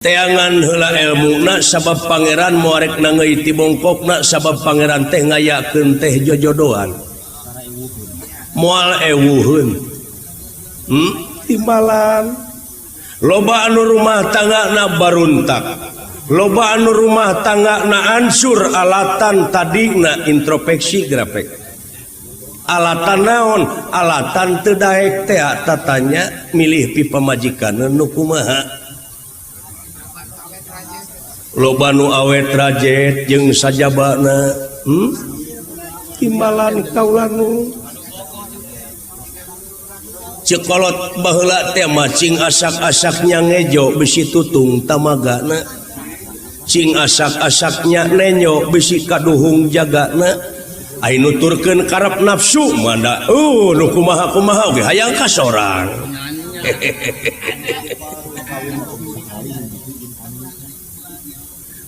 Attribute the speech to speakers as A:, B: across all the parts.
A: Teangan heula elmuna sabab pangeran moarek nangeui ti bongkokna sabab pangeran teh ngayakeun teh jojodohan. Moal ewuheun. Timbalan. Loba anu rumah tangga na baruntak. Loba anu rumah tangga na ansur alatan tadina introspeksi grafik. Alatan naon? Alatan teu daek teh tatanya milih pi pamajikan nu kumaha. Loba nu awet rajet jeung sajabana, Timbalan kaula nu cekolot baheula teh mah cing asak-asaknya ngejo bisi tutung tamagana, cing asak-asaknya nenyo bisi kaduhung jagana. Ai nuturkeun karep nafsu manda nu kumaha kumaha oge hayang ka sorang.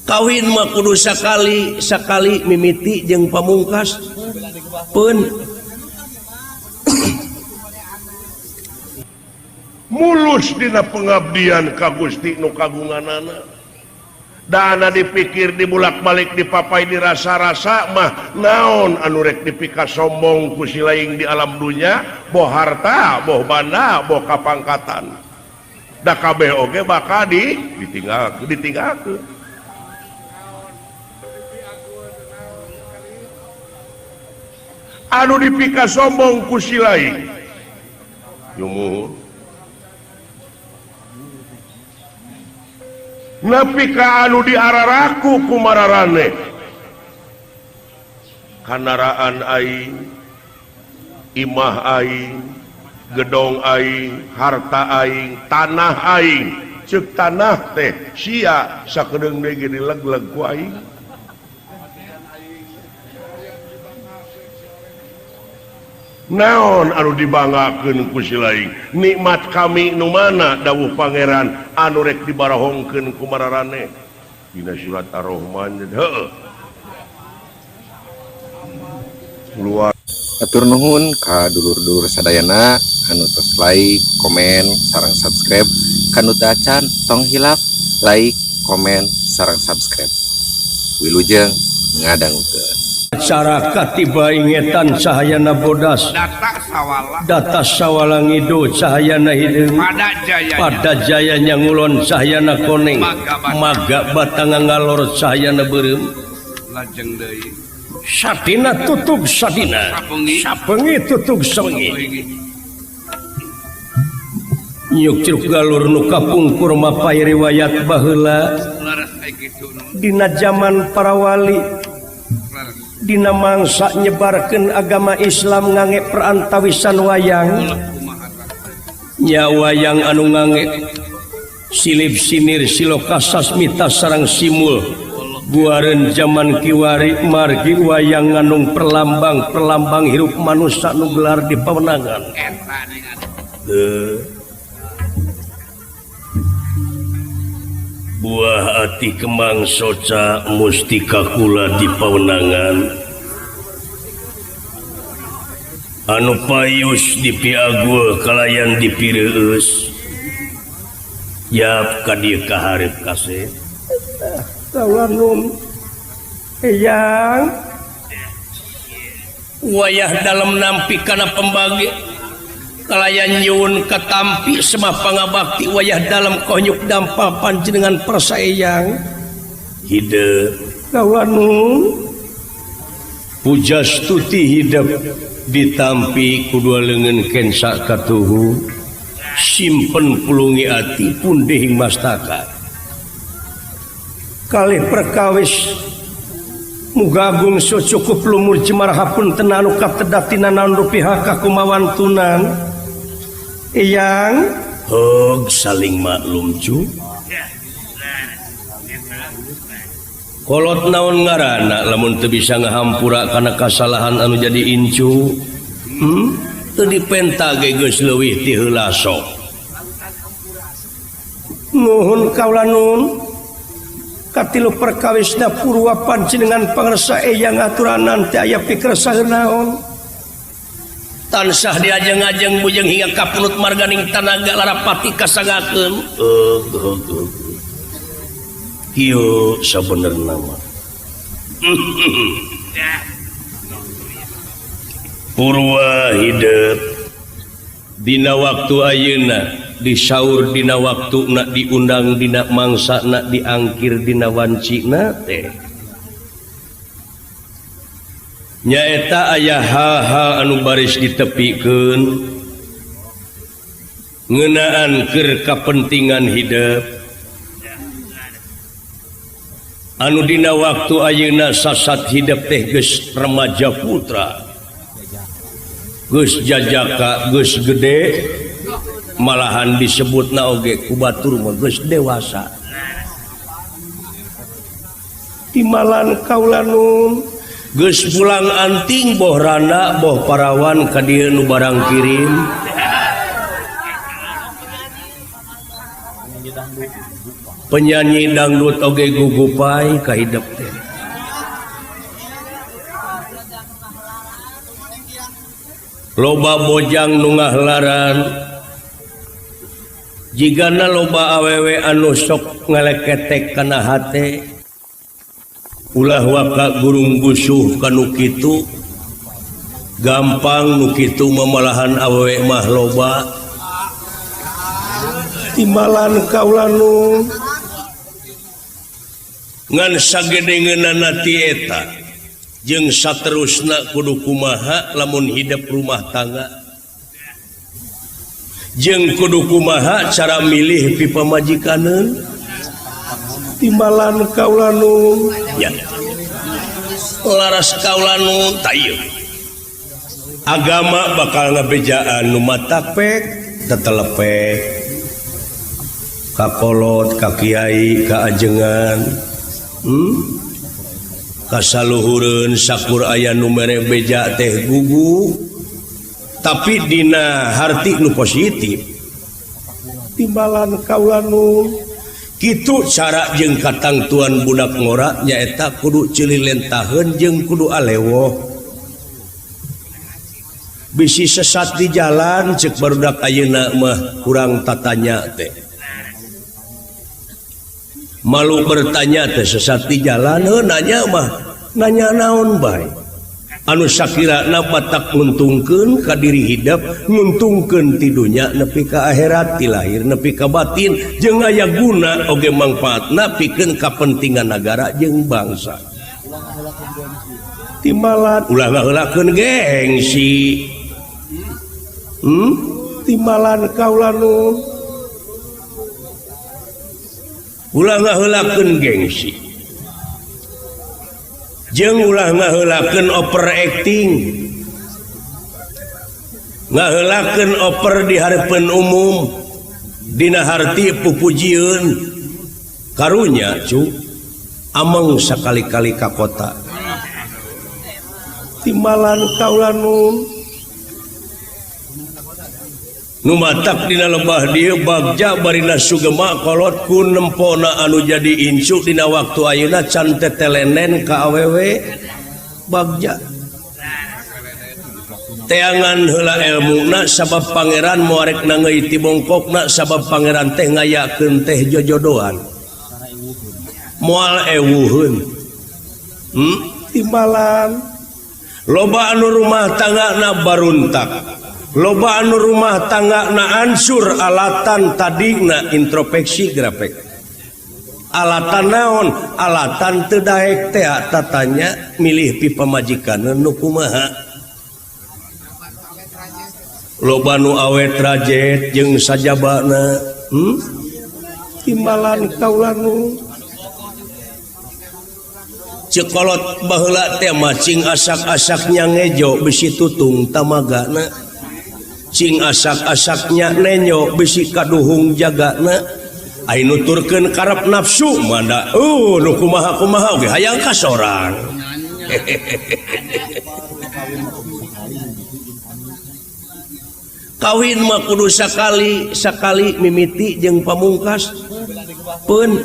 A: Kawin mah kudu sakali sakali mimiti jeung pamungkas pun
B: mulus dina pengabdian ka Gusti nu kagunganana. Dana dipikir dibulak-balik dipapai dirasa-rasa mah naon anu rek dipika sombong ku si laing di alam dunya, boh harta, boh banda, boh kapangkatan. Da kabeh oge bakal ditinggalkeun, ditinggalkeun. Anu dipika sombong ku si laing yumuhun. Nepi ka anu diararaku ku mararane kanaraan aing, imah aing, gedong aing, harta aing, tanah aing. Ceuk tanah teh sia sakedeung deui ge dileg-leg ku aing. Naon anu dibanggakeun ku si laing? Nikmat kami nu mana dawuh pangeran anu rek dibarahongkeun ku mararane? Dina surat Ar-Rahman heueuh. Luar.
C: Atur nuhun ka dulur-dulur sadayana anu tos like, komen, sareng subscribe. Kanu teu acan tong hilap like, komen, sareng subscribe. Wilujeng ngadangukeun.
A: Cara katiba ingetan cahayana bodas data sawala ngidu cahayana hideung pada jayanya ngulon cahayana koneng maga batang ngalor cahayana beureum sadina tutug sadina sabengi tutug sabengi nyuk ceruk galur nu kapungkur mapay riwayat baheula dina jaman para wali dina mangsa nyebarkeun agama Islam ngange perantawisan wayang nya wayang anu ngange silip sinir siloka sasmita sareng simul guareun jaman kiwari margi wayang nganung perlambang perlambang hirup manusa nu gelar di pawenangan. Buah ati kembang soca mustika kula di pawenangan anu payus dipiagul kalayan dipireueus yap ka dieu ka hareup kasih kawanun eyang wayah dalem nampi kana pembagi kalayan nyuwun katampi semah pangabakti wayah dalem konyuk dampa panjenengan persaeyang hidup kawanun pujastuti hidup ditampi kudua leungeun kensa katuhu simpen pulungi ati pundihing mastaka kalih perkawis muga agung so cukup lumur jemar hapunten anu katedatina naon rupiah kakumawantunan eyang hog saling maklum cu kolot naon ngaranna lamun teu bisa ngahampura kana kasalahan anu jadi incu teu dipenta ge geus leuwih ti heula sok nuhun kaula nun katilu perkawisna purwa panjenengan pangersa eyang aturanan teh aya pikersa naon tansah diajeng-ajeng bujeng hingga kapunut marganing tanaga larapati kasangakeun. Kieu sabenerna mah. Purwa hidup dina waktu ayeuna disaur dina waktuna diundang dina mangsana diangkir dina wancina teh nyaeta aya hal-hal anu baris ditepikeun ngeunaan keur kapentingan hidup anu dina waktu ayeuna sasat hidup teh geus remaja putra geus jajaka geus gede malahan disebutna oge ku batur mah geus dewasa timalan kaula nun geus pulang anting boh randa boh parawan ka dieu nu barang kirim penyanyi dangdut oge gugupai ka hidup teh loba bojang nu ngahlaran jigana loba awewe anu sok ngaleketek kana hate ulah waka gurung gusuh kanu kitu gampang nu kitu mamalahan awewe mah loba timbalan kaula nu ngan sagedengeunana ti eta jeung saterusna kudu kumaha lamun hidup rumah tangga jeung kudu kumaha cara milih pi pamajikaneun timbalan kaula nu ya laras kaula nu tah agama bakal ngabejaan nu matapek tetelepek kakolot ka kiai ka ajengan kasaluhureun sakur aya nu mere beja teh gugu tapi dina harti nu positif timbalan kaula nu kitu cara jeung katangtuan budak ngora nyaeta kudu ceuli lentaheun jeung kudu alewoh bisi sesat di jalan cek barudak ayeuna mah kurang tatanya teh malu bertanya teh sesat di jalan heuh nanya mah nanya naon bae anu sakirana batak nguntungkeun ka diri hidup nguntungkeun ti dunya nepi ka akhirat ti lahir nepi ka batin jeung aya guna oge mangfaatna pikeun kapentingan nagara jeung bangsa timbalan ulah ngaheulakeun gengsi timbalan kaula nu ulah ngaheulakeun gengsi jeung ulah ngaheulakeun overacting ngaheulakeun over di hareupeun umum dina harti pupujieun karunya cu ameng sakali-kali ka kota timbalan kaula nu nu matak dina lebah dieu bagja barina sugema kolot ku nempona anu jadi incu dina waktu ayeuna can tetelenen ka awewe bagja teangan heula elmuna sabab pangeran moarek nangeui ti bongkokna sabab pangeran teh ngayakeun teh jojodoan moal ewuheun timbalan loba anu rumah tanggana baruntak loba anu rumah tangga na ansur alatan tadina introspeksi grafik alatan naon alatan teu daek teh tatanya milih pi pamajikan nu kumaha loba nu awet rajet jeung sajabana timbalan kaula nu cekolot baheula teh mah cing asak-asaknya ngejo bisi tutung tamagana cing asak-asaknya nenyo bisi kaduhung jagana ai nuturkeun karep nafsu manda nu kumaha-kumaha oge hayang ka sorang kawin mah kudu sakali sakali mimiti jeung pamungkas pun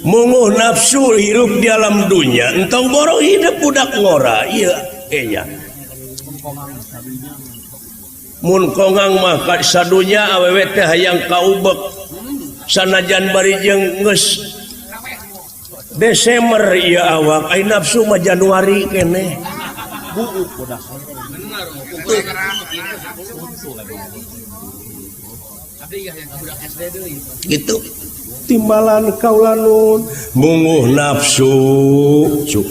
A: munguh nafsu hirup di alam dunya entong boro hidup budak ngora ieu enya mun kongang mah ka sadunya awewe teh hayang kaubek Sanajan bari jeung geus Desember ieu awak ai nafsu mah Januari keneh. Gitu timbalan kaula nun munguh nafsu cuk.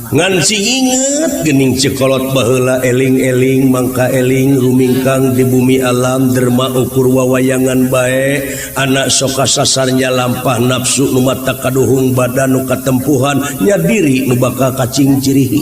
A: Ngan si inget gening cekolot baheula eling-eling mangka eling rumingkang di bumi alam derma ukur wawayangan bae anak soka sasarnya lampah nafsu nu mata kaduhung badan nu katempuhan nya diri nu bakal kacing cirihi.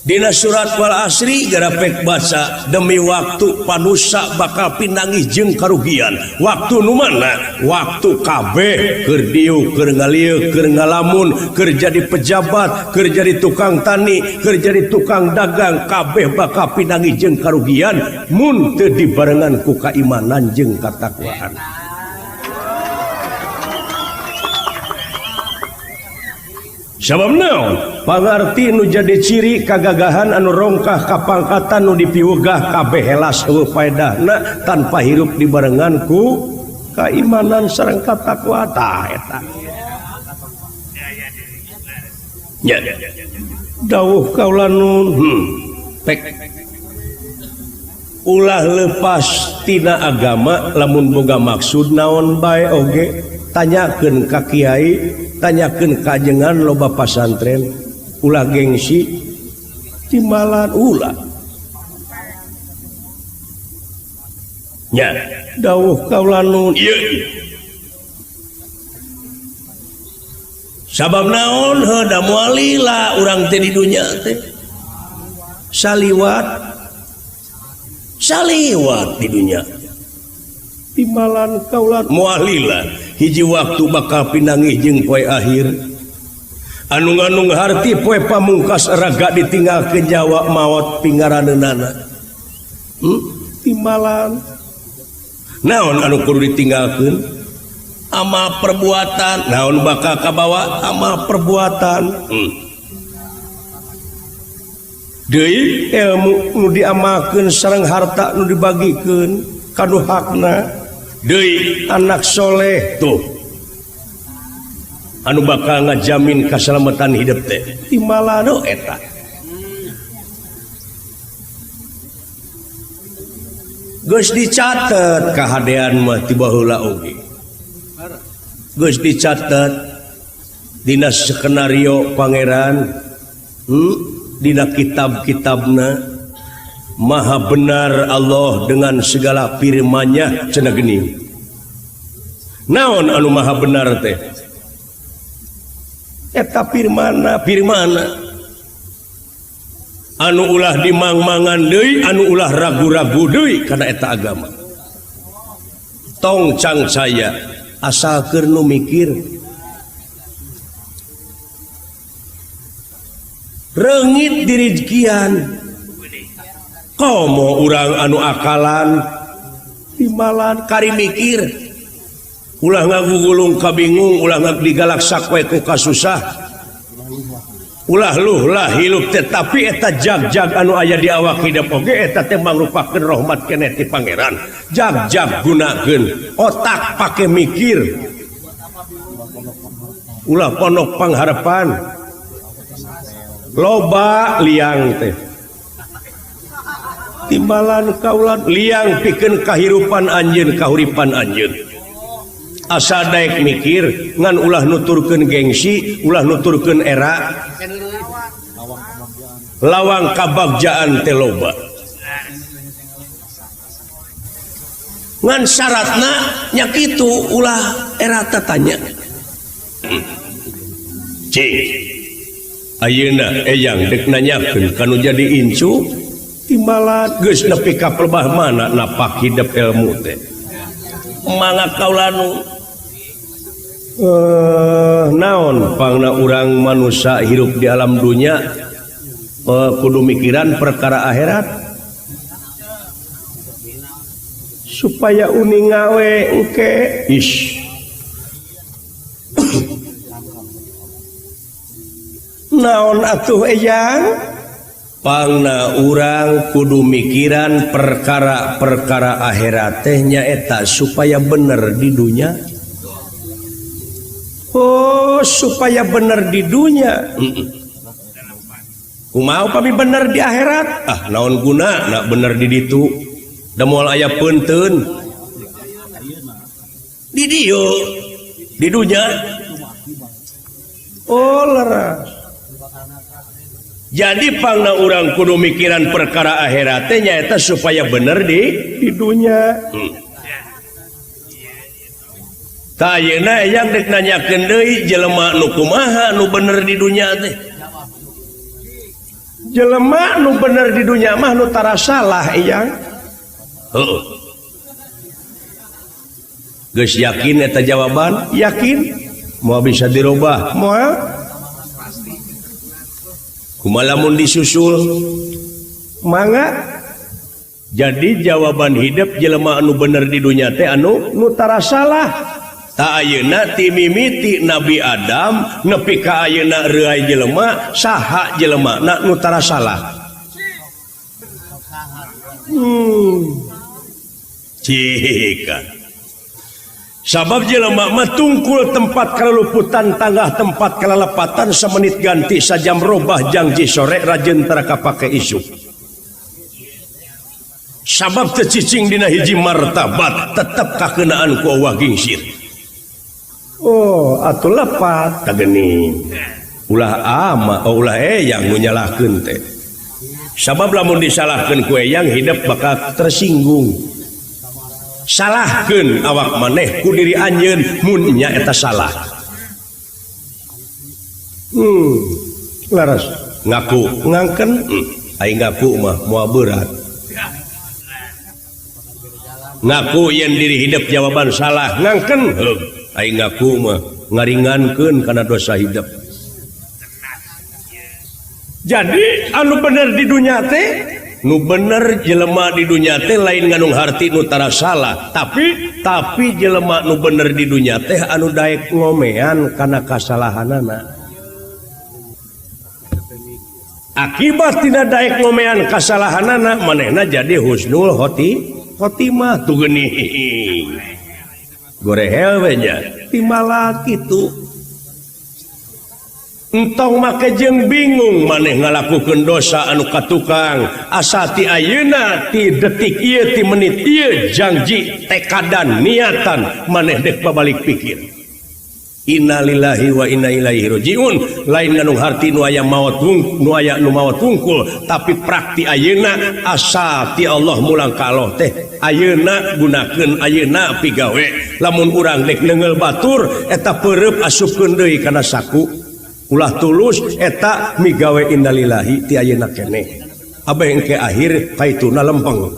A: Dina surat wal asri garapek baca demi waktu panusa bakal pinangih jeung karugian. Waktu nu mana? Waktu kabeh keur diuk, keur ngalieu, keur ngalamun, keur jadi pejabat, keur jadi tukang tani, keur jadi tukang dagang, kabeh bakal pinangih jeung karugian mun teu dibarengan ku kaimanan jeung katakwaan. Sabab naon? Pangarti nu jadi ciri kagagahan anu rongkah kapangkatan nu dipiwegah kabeh helas eueuh paedahna tanpa hirup dibarengan ku kaimanan sareng katakwa tah eta. Nya dawuh kaula nun pek ulah lepas tina agama lamun boga maksud naon bae oge tanyakeun ka kiai, tanyakeun ka ajengan loba pasantren, ulah gengsi timbalan ulah. Nya dawuh kaula nun ieu. Sabab naon heuh da moal lila urang teh di dunya teh. Saliwat saliwat di dunya. Timbalan kaula moal lila hiji waktu bakal pinangih jeung poe akhir. Anu nganung harti poe pamungkas raga ditinggalkeun Jawa maot pingaraneunana. Timbalan naon anu kudu ditinggalkeun? Amal perbuatan. Naon bakal kabawa? Amal perbuatan. Deui ilmu nu diamalkeun sareng harta nu dibagikeun kanu hakna. Deui anak soleh tuh anu bakal ngajamin kaselamatan hidup teh timbalan eta. Geus dicatet kahadean mah ti baheula oge. Geus dicatet dina skenario pangeran, dina kitab-kitabna. Maha benar Allah dengan segala firman-Nya cenah geuning. Naon anu maha benar teh? Eta firmanna, firmanna. Anu ulah dimang-mangan deui, anu ulah ragu-ragu deui kana eta agama. Tong cang saya asal keur nu mikir. Reungit dirizkian. Komo urang anu akalan timbalan kari mikir ulah ngagugulung kabingung ulah ngadigalak sakwe ku kasusah ulah luh lah hilup tetapi eta jag-jag anu aya di awak hidup oge eta teh mangrupakeun rahmat keneh ti pangeran. Jag-jag gunakeun otak pake mikir ulah pondok pangharapan loba liang teh timbalan kaulan liang pikeun kahirupan anjeun kahuripan anjeun asa daek mikir ngan ulah nuturkeun gengsi ulah nuturkeun era lawang kabagjaan teh loba ngan syaratna nya kitu ulah era tatanya. Cing ayeuna eyang dek nanyakeun kanu jadi incu timbalan geus nepi ka pelebah mana napak hidup ilmu teh mangga kaula nu naon pangna urang manusia hirup di alam dunya kudu mikiran perkara akhirat supaya uninga we engke ish naon atuh eyang Pangna urang kudu mikiran perkara-perkara akhirat teh nyaeta supaya bener di dunya. Oh, supaya bener di dunya. Kumaha upami bener di akhirat? Ah, naon guna nak bener di ditu? Da moal aya peunteun. Di dieu, di dunya. Oh, leres. Jadi pangna urang kudu mikiran perkara akhirat teh nyaeta supaya bener di dunya. Tah ayeuna yang dek nanyakeun deui jelema nu kumaha nu bener di dunya teh? Jelema nu bener di dunya mah nu tara salah eyang. Heuh. Geus yakin eta jawaban? Yakin. Moal bisa dirubah? Moal. Kumaha lamun disusul? Mangga. Jadi jawaban hidup jelema anu bener di dunya teh anu nu tara salah. Ta ayeuna ti mimiti Nabi Adam nepi ka ayeuna reuay jelema saha jelema na nu tara salah. Cika. Sabab jelema mah tungkul tempat kalaluputan tanggah tempat kalalepatan semenit ganti sajam robah jangji sore rajeun tara kapake isuk. Sabab teu cicing dina hiji martabat tetep kakeunaan ku Allah gingsir. Oh, atuh lepat tah geuning. Ulah ama, oh, ulah eyang nu nyalahkeun teh. Sabab lamun disalahkeun ku eyang hidup bakal tersinggung. Salahkeun awak maneh ku diri anjeun mun nya eta salah. Laras ngaku ngangken, aing ngaku mah moal berat. Ngaku yen diri hidup jawaban salah ngangken, heuh, aing ngaku mah ngaringankeun kana dosa hidup. Jadi anu bener di dunya teh nu bener jelema di dunya teh lain nganung harti nu tara salah, tapi jelema nu bener di dunya teh anu daek ngomean kana kasalahanana. Akibat tidak daek ngomean kasalahanana manehna jadi husnul khotimah tuh geuning. Gorehel we nya timbala kitu. Entong make jeung bingung maneh ngalakukeun dosa anu katukang asa ti ayeuna ti detik ieu ti menit ieu janji tekadan niatan maneh dek babalik pikir. Innalillahi wa inna ilaihi rajiun. Lain ngandung harti nu aya maot nu aya nu maot wungkul, tapi prakti ayeuna asa ti Allah mulang ka Allah teh ayeuna gunakeun ayeuna pigawe. Lamun urang dek neunggeul batur eta peureub asupkeun deui kana saku. Ulah tulus eta migawe innalillahi ti ayeuna keneh. Abeh engke akhir kaituna lempeng.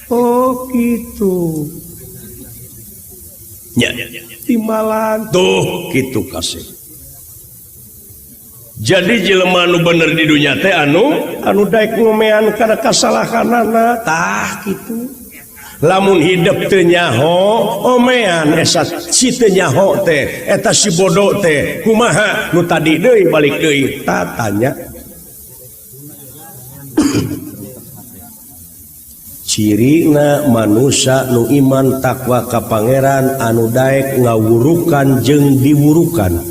A: Oh gitu. Nya timbalan tuh kitu kasih. Jadi jelema nu bener di dunya teh anu daek ngomean kana kasalahanana tah kitu. Lamun hidup teu nyaho omean esa si teu nyaho teh eta si bodoh teh kumaha nu tadi deui balik deui ta tanya. Cirina manusia nu iman takwa ka pangeran anu daek ngawurukan jeung diwurukan.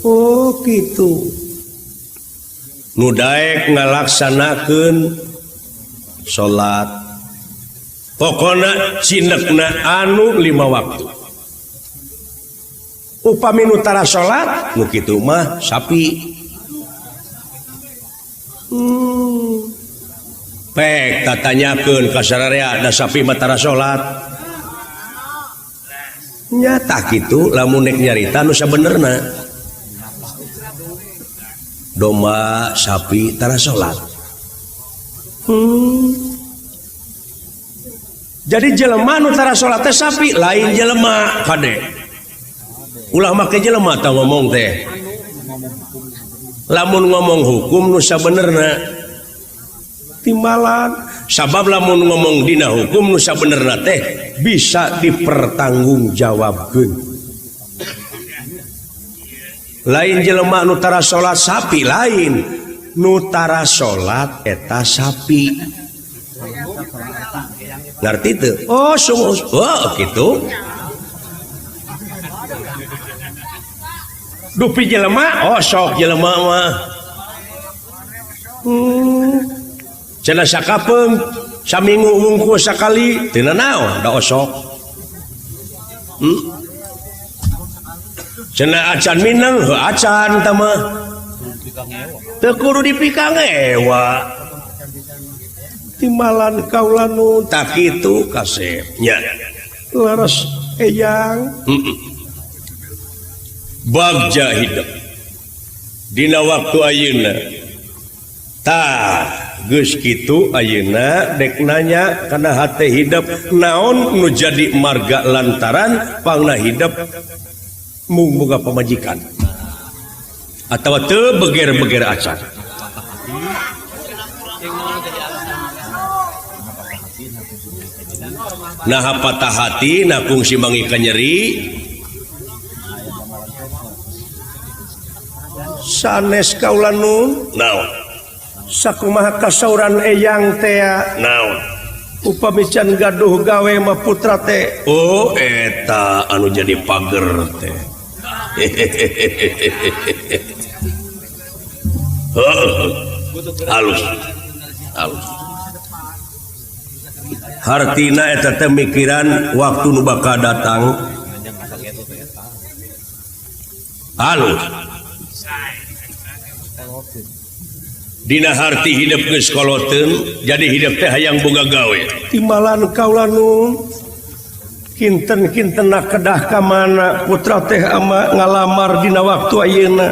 A: Oh kitu. Nu daek ngalaksanakeun salat pokona cinekna anu 5 waktu. Upami nu tara salat nu kitu mah sapi. Pek tatanyakeun ka sararea da sapi mah tara salat. Nyata kitu lamun nek nyarita nu sabenerna. Domba sapi tara salat. Jadi jelema nu tara salat teh sapi lain jelema kade. Ulah make jelema tah ngomong teh. Lamun ngomong hukum nu sabenerna timbalan. Sabab lamun ngomong dina hukum nu sabenerna teh bisa dipertanggungjawabkeun. Lain jelema nu tara salat sapi lain, nu tara salat eta sapi. Ngerti teu? Oh, sungguh. Oh, kitu. Dupi jelema, oh sok jelema mah. Cenah sakapeung saminggu wungkul sakali teu nanaon da osok. Cenah acan mineng heuh acan tah mah. Teu kudu dipikangewa. Timbalan kaula nu tak kitu kasep nya. Leres eyang. Bagja hidup dina waktu ayeuna. Tah geus kitu ayeuna dek nanya kana hate hidup naon nu jadi marga lantaran pangna hidup mung boga pamajikan atawa teu beger-beger acan. Nah patah hati nah kungsi mangi kanyeri sanes kaula nun naon sakumaha kasauran eyang tea naon upami can gaduh gawe mah putra teh oh eta anu jadi pager teh. Halus halus hartina eta teh mikiran waktu nu bakal datang halus. Dina harti hidup geus koloteun jadi hidup teh hayang boga gawe. Timbalan kaula nu kinten-kintenna kedah ka mana putra teh ama ngalamar dina waktu ayeuna.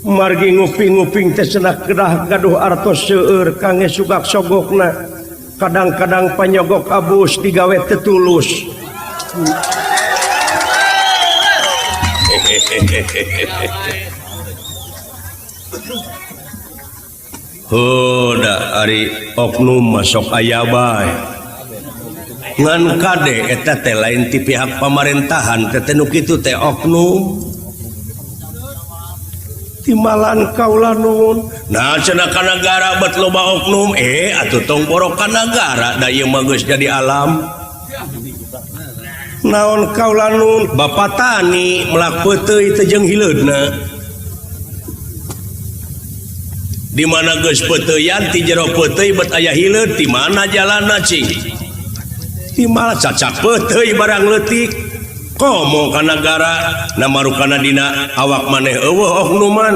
A: Margi nguping-nguping teh cenah kedah gaduh artos seueur kangge sugak sogokna. Kadang-kadang panyogok abus digawe teu tulus. Huda ari oknum masuk aya bae. Ngan kade eta teh lain ti pihak pamarintahan teh teh nu kitu teh oknum. Timbalan kaula nuhun. Nah cenah ka nagara bet loba oknum atuh tong borok ka nagara da ieu mah geus jadi alam. Naon kaula nuhun bapak tani melak peuteuy teh jeung hileudna. Di mana geus peuteuyan ti jero peuteuy bet aya hileud di mana jalanna cing. Di mana cacak peuteuy barang leutik. Komo ka nagara namarukana dina awak maneh eueuh oknuman.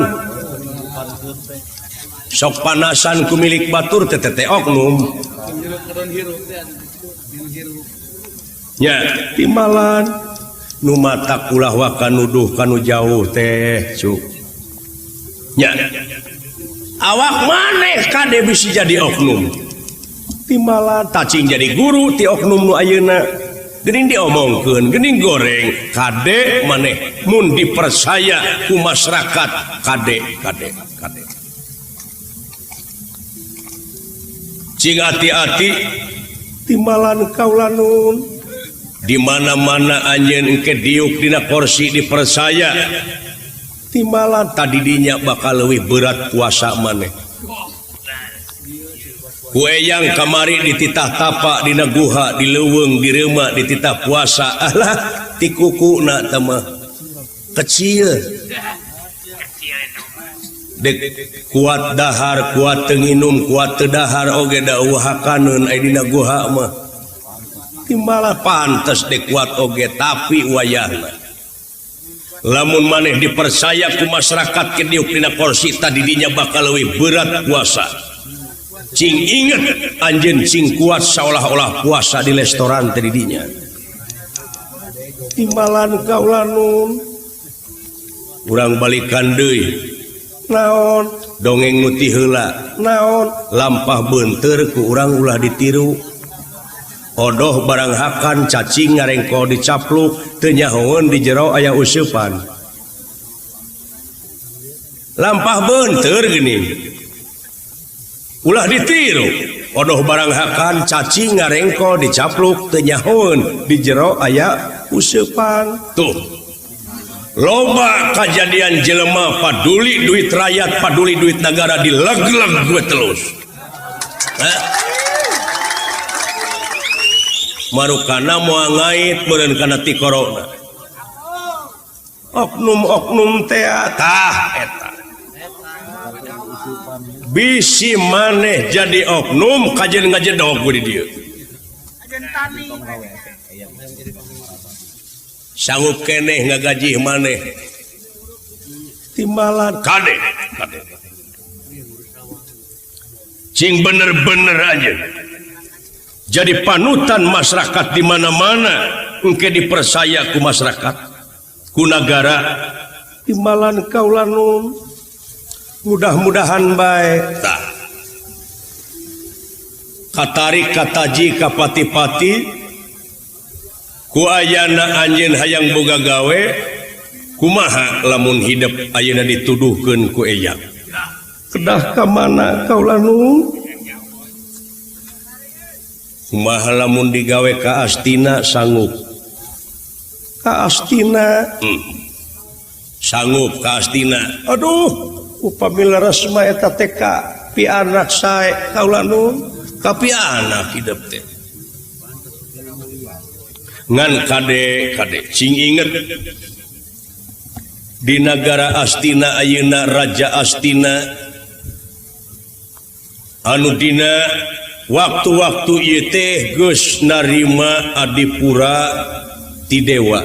A: Sok panasan ku milik batur teh teh oknum. Nya timbalan nu matak ulah waka nuduh kanu jauh teh cuk. Nya awak maneh kade bisi jadi oknum. Timbalan tacing jadi guru ti oknum nu ayeuna. Geuning diomongkeun, geuning goreng, kade maneh mun dipercaya ku masyarakat kade kade kade. Cing hati-hati timbalan kaula nun. Di mana-mana anjeun engke diuk dina kursi dipercaya. Timbalan tadi dinya bakal leuwih berat kuasa maneh. Ku eyang kamari dititah tapa dina guha di leuweung di reuma dititah puasa alah ti kukuna teh mah kecil. Dek kuat dahar kuat teu nginum kuat teu dahar oge da eueuhakaneun aya dina guha mah. Timbalan pantes dek kuat oge tapi wayahna. Lamun maneh dipercaya ku masyarakat ke diuk dina kursi tadi dinya bakal leuwih berat kuasa. Cing inget anjeun cing kuat seolah-olah puasa di restoran tadi dinya. Timbalan kaula nun. Urang balikan deui. Naon dongeng nu ti heula. Naon lampah beunteur ku urang ulah ditiru. Odoh barang hakan cacing ngarengko dicapluk teu nyahoeun di jero aya useupan. Lampah beunteur geuning. Ulah ditiru. Odoh barang hakan cacing ngarengko dicapluk teu nyahoeun di jero aya useupan. Tuh. Loba kajadian jelema paduli duit rakyat, paduli duit negara dileg-leg gue terus. Marukana moal ngait meureun kana ti corona. Oknum-oknum teh tah eta. Bisi maneh jadi oknum kajeun ngajedog di dieu. Sanggup keneh ngagajih maneh. Timbalan kade kade. Cing bener-bener aja. Jadi panutan masyarakat di mana-mana, engke dipercaya ku masyarakat, ku nagara. Timbalan kaula nun. Mudah-mudahan bae. Tah. Katarik kataji kapati-pati ku ayana anjeun hayang boga gawe kumaha lamun hidep ayeuna dituduhkeun ku eyang. Kedah ka mana kaula nun? Kumaha lamun digawe ka Astina sanggup? Ka Astina. Sanggup ka Astina. Aduh, upami leres mah eta teh ka pi anak sae kaula nun. Ka pi anak hidep teh. Ngan kade kade cing inget di nagara Astina ayeuna Raja Astina anu dina waktu-waktu ieu teh geus narima adipura ti dewa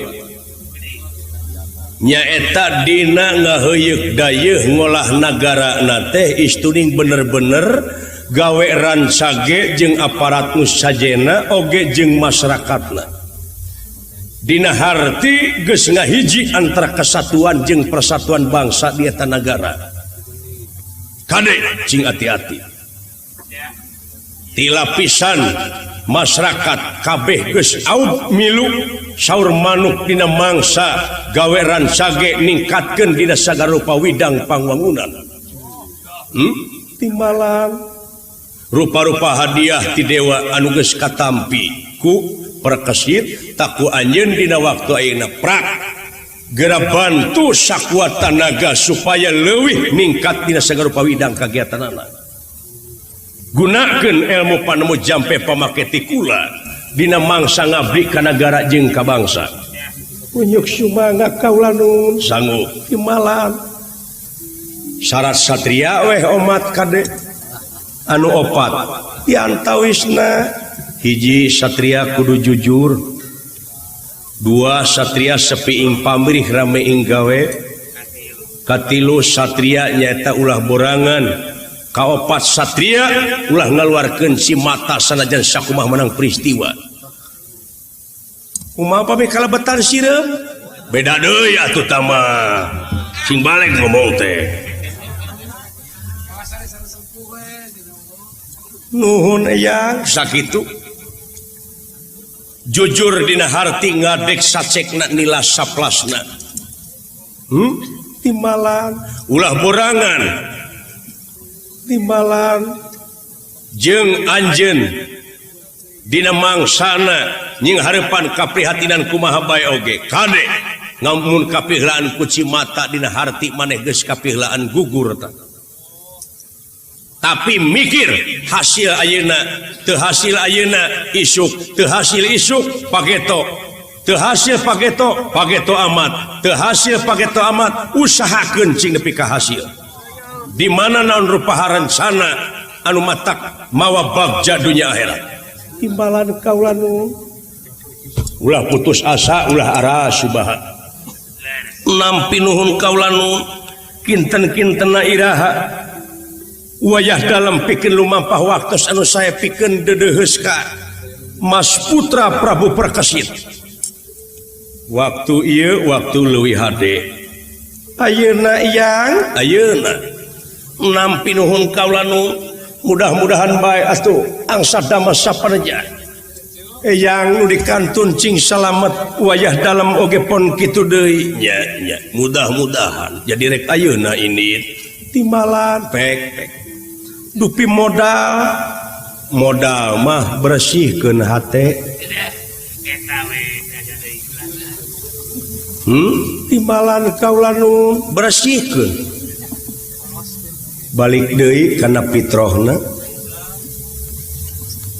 A: nyaeta dina ngaheuyeuk dayeuh ngolah nagara na teh istuning bener-bener gawe rancage jeung aparat nu sajena oge jeung masyarakatna. Dina harti geus ngahiji antara kesatuan jeung persatuan bangsa di eta nagara. Kade cing hati-hati. Ti lapisan masyarakat kabeh geus aub milu saur manuk dina mangsa gawe rancage ningkatkeun dina sagarupa widang pangwangunan. Timbalan rupa-rupa hadiah ti dewa anu geus katampi ku perkesit taku anjeun dina waktu ayeuna prak geura bantu sakuat tanaga supaya leuwih ningkat dina sagarupa widang kagiatanana. Gunakeun ilmu panemu jampe pamake tikula dina mangsa ngabdi ka nagara jeung ka bangsa. Unyuk sumangga kaula nun sanggup timbalan syarat satria weh omat kade anu opat diantawisna. Hiji satria kudu jujur, dua satria sepi ing pamrih rame ing gawe, katilu satria nyaeta ulah borangan, kaopat satria ulah ngaluarkeun si mata sanajan sakumah menang peristiwa. Kumaha pami kalebetan sireum? Beda deui atuh tama. Sing balik ngomong teh. Nuhun eyang sakitu. Jujur dina harti ngadek sacekna nila saplasna. Timbalan ulah borangan. Timbalan jeung anjeun dina mangsana nying hareupan kaprihatinan kumaha bae oge. Kade ngamun kapihlaan ku cimata dina harti maneh geus kapihlaan gugur tah. Tapi mikir hasil ayeuna teu hasil ayeuna isuk teu hasil isuk pageto teu hasil pageto pageto amat teu hasil pageto amat usahakeun cing nepi ka hasil. Di mana naon rupa rencana anu matak mawa bagja dunya akhirat. Timbalan kaula nu ulah putus asa ulah arasubaha. Nampi nuhun kaula nu kinten-kintena iraha wayah dalam pikeun lumampah waktos anu saya pikeun deudeuheus ka Mas Putra Prabu Perkesit. Waktu ieu waktu leuwih hade. Ayeuna iyang ayeuna nampi nuhun kaula nu mudah-mudahan bae atuh angsa damas sapareja. Eyang nu dikantun cing salamet wayah dalam oge pon kitu deui nya nya mudah-mudahan jadi rek ayeuna ini timbalan pek pek. Dupi modal modal mah bersihkeun hate. Timbalan kaula nu bersihkeun balik deui kana fitrohna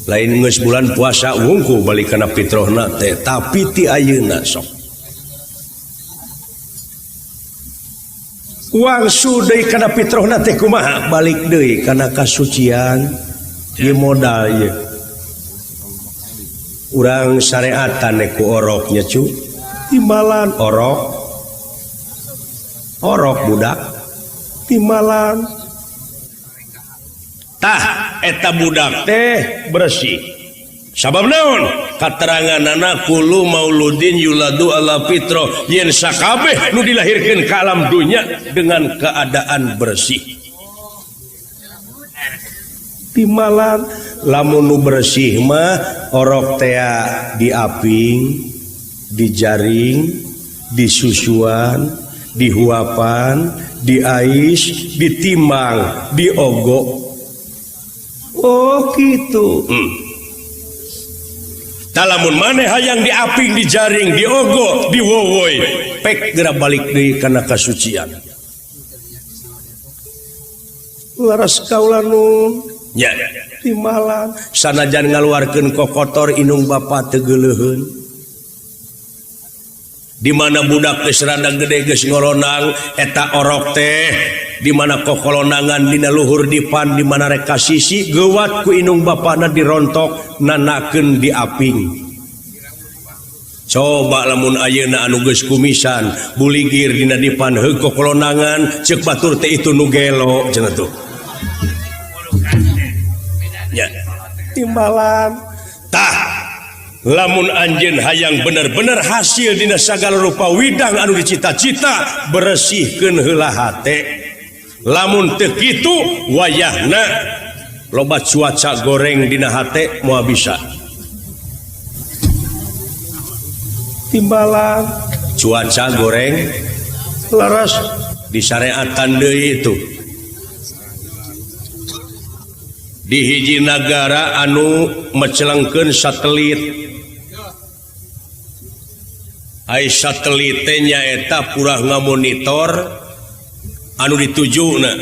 A: lain geus bulan puasa wungku balik kana fitrohna teh tapi ti ayeuna sok wangsu deui kana fitrohna teh kumaha balik deui kana kasucian ieu modal ieu urang syariatan ku oroknya cu timbalan orok orok budak timbalan tah eta budak teh bersih sabab naon kateranganana kullu mauludin yuladu ala fitrah yen sakabeh nu dilahirkeun ka alam dunya dengan keadaan bersih timbalan lamun nu bersih mah orok tea diaping dijaring disusuan dihuapan diais ditimbang diogok. Oh gitu. Talamun maneh hayang diaping dijaring diogo diwowoi pek geura balik deui kana kasucian laras kaula nu nya timbalan sanajan ngaluarkeun kokotor inung bapa teu geuleuheun di mana budak geus rada gede geus ngolonang eta orok teh di mana kokolonangan dina luhur dipan di mana rek kasisi geuwat ku inung bapana dirontok nanakeun diaping. Coba lamun ayeuna anu geus kumisan buligir dina dipan heug kokolonangan ceuk batur teh itu nu gelo cenah tuh nya timbalan tah lamun anjeun hayang bener-bener hasil dina sagala rupa widang anu dicita-cita beresihkeun heula hate. Lamun teu kitu wayahna loba cuaca goreng dina hate moal bisa timbalan cuaca goreng laras disareatan deui itu di hiji nagara anu mecelengkeun satelit ai satelit teh nyaeta purah ngamonitor anu ditujuna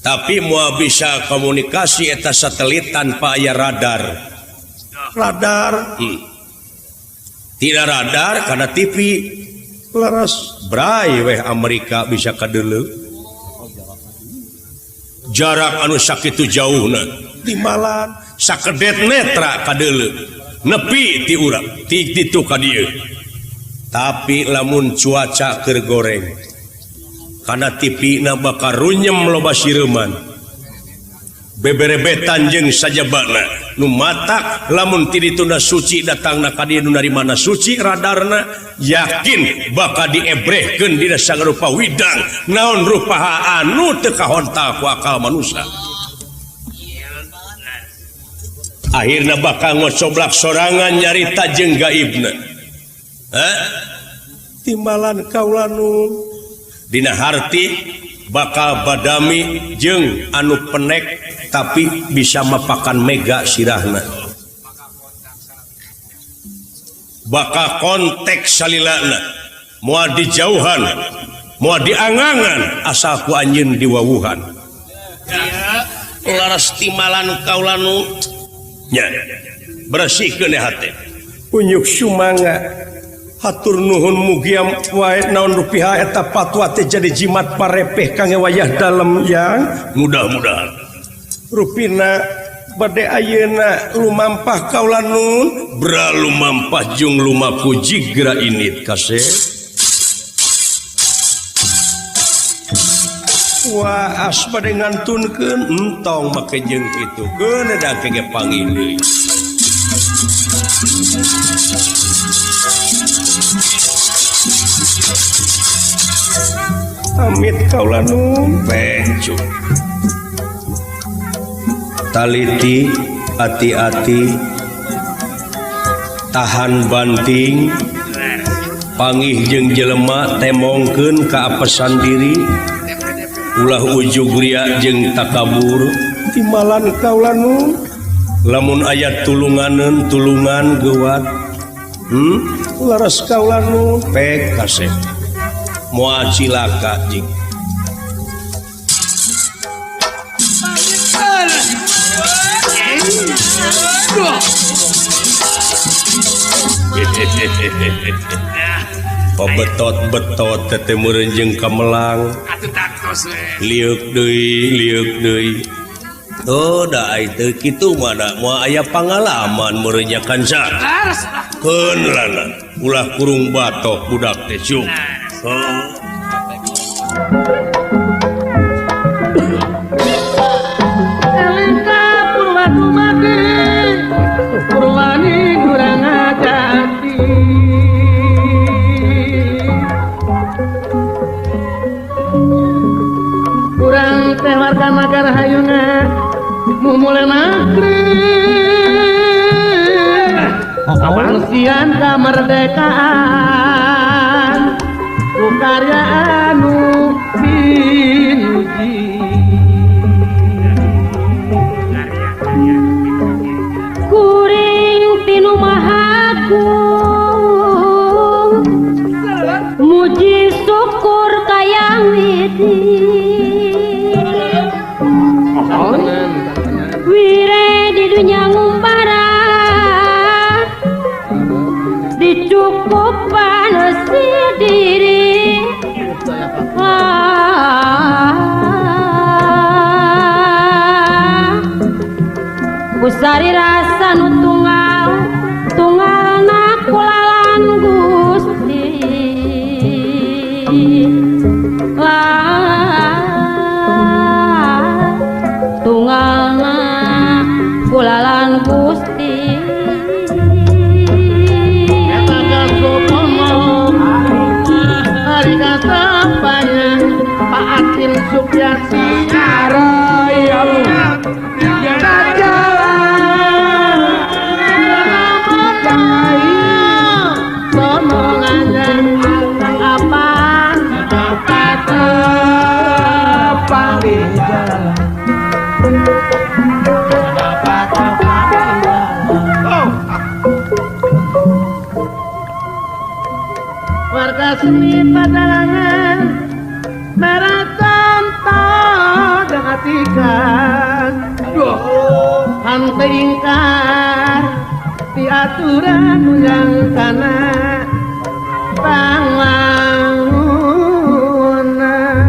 A: tapi moal bisa komunikasi eta satelit tanpa aya radar radar tidak radar karena TV laras bray weh Amerika bisa kadeuleu jarak anu sakitu jauhna timbalan sakedet netra kadeuleu nepi ti urang ti ditu ka dieu tapi lamun cuaca keur goreng karena TV na bakal runyem loba sireman beberebetan jeung sajabana nu matak lamun ti dituna suci datangna ka dieu nu narimana suci radarna yakin bakal diebrehkeun dina sagala widang naon rupa anu teu kahontal ku akal manusia akhirna bakal ngocoblak sorangan nyarita jeung gaibna timbalan kaula nu dina harti bakal badami jeung anu penek tapi bisa mapakan mega sirahna bakal konteks salilana moal dijauhan moal diangangan asal ku anjeun diwawuhan laras timbalan kaula nu nya bersihkeun hate unyuk sumangga hatur nuhun mugia wae naon rupiah eta patwa teh jadi jimat parepeh kangge wayah dalem yang mudah-mudahan rupina bade ayeuna lumampah kaula nun bra lumampah jeung lumaku jigra init kaseh wah as bade ngantunkeun entong make jeung kitu keun da ge panggih deui. Amit kaula nu pencu taliti hati-hati tahan banting pangih jeung jelema temongkeun ka apesan diri ulah ujug ria jeung takabur timbalan kaula nu lamun aya tulunganeun tulungan geuwat Laras kaula nu pek kasep. Moal cilaka jing. Pabetot-betot teh meureun jeung kamelang. Lieuk deui, lieuk deui. Oh, da ai teu kitu mah da moal aya pangalaman meureun nya kanca. Keun lana, ulah kurung batok budak teh syuk. Oh.
D: Purwani kurang ajati kurang teh warga nagara hayuna mumule nakri pangsian kamerdekaan ku karya anu pinuji.
E: Kuring tinu mahagung muji syukur kayang widi wire di dunya ngumbara dicukupan si diri Kusari rasa nu tunggal tunggal nakulalan Gusti lah tunggal nakulalan Gusti.
D: Hari kasapanya Pak Atin Supiarsi warga seni padalangan merah contoh dan atikan hante ingkar di aturan yang kana pangwangunan.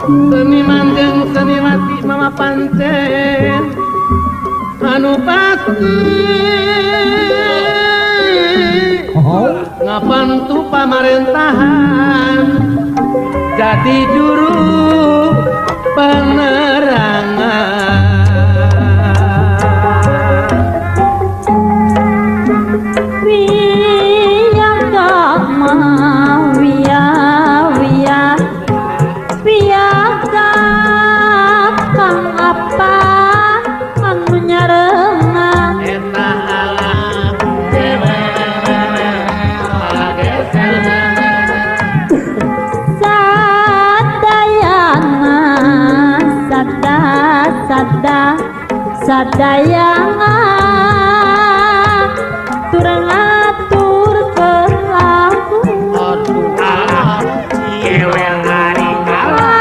D: Seniman jeung seniwati mama pancen anu pasti ngapantu pamarentahan jadi juru penerangan.
E: Wiya tak mau wiya wiya wiya tak apa anu nyarengan
D: eta alam
E: sadayana sada sada sadayana turang atur berlaku.
D: Aduh alah kewel hari alah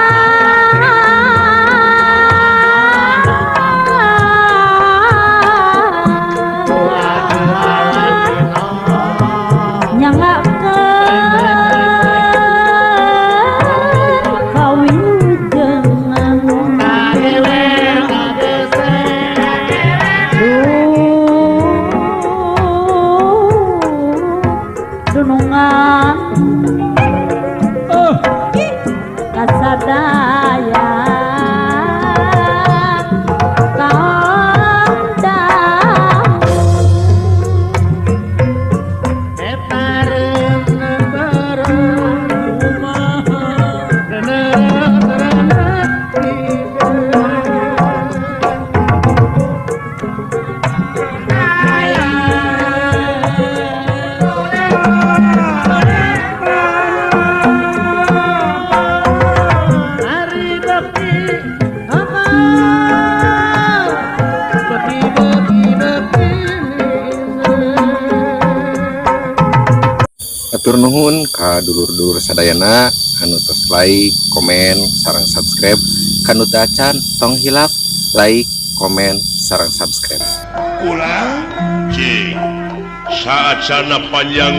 E: Dunungan.
C: Hatur nuhun ka dulur-dulur sadayana anu tos like, komen, sareng subscribe. Kanu teu acan tong hilap like, komen, sareng subscribe.
B: Ulah cing saat sana panjang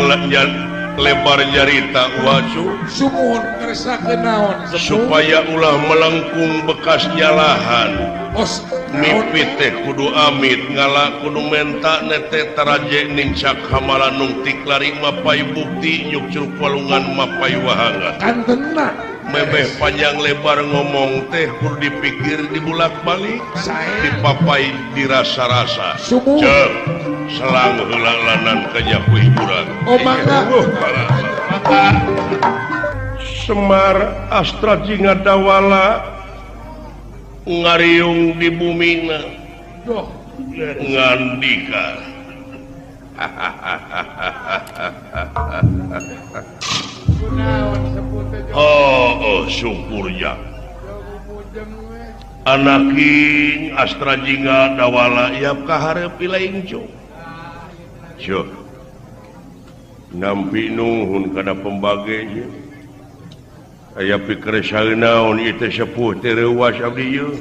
B: lebar nyarita wacu
F: sumuhun ngeresakeun naon
B: supaya ulah melengkung bekas nyalahan mimpi teh kudu amit ngala kudu menta nete taraje nincak hamalanung tiklari mapai bukti nyuk curug walungan mapai wahangan
F: kantena
B: mebeh panjang lebar ngomong teh kudu dipikir dibulak-balik dipapai dirasa-rasa cek selang heula lanan kanyaku hiburan.
F: Oh mangga.
B: Semar Astra Jingga Dawala ngariung di bumina ngandika. Oh, syukurnya anaking Astra Jingga Dawala yap kaharep ilaing cuk. Cuk. Nampi nuhun kana pembage. Aya pikir naon ieu teh sepuh teh reuwas abdi ieu.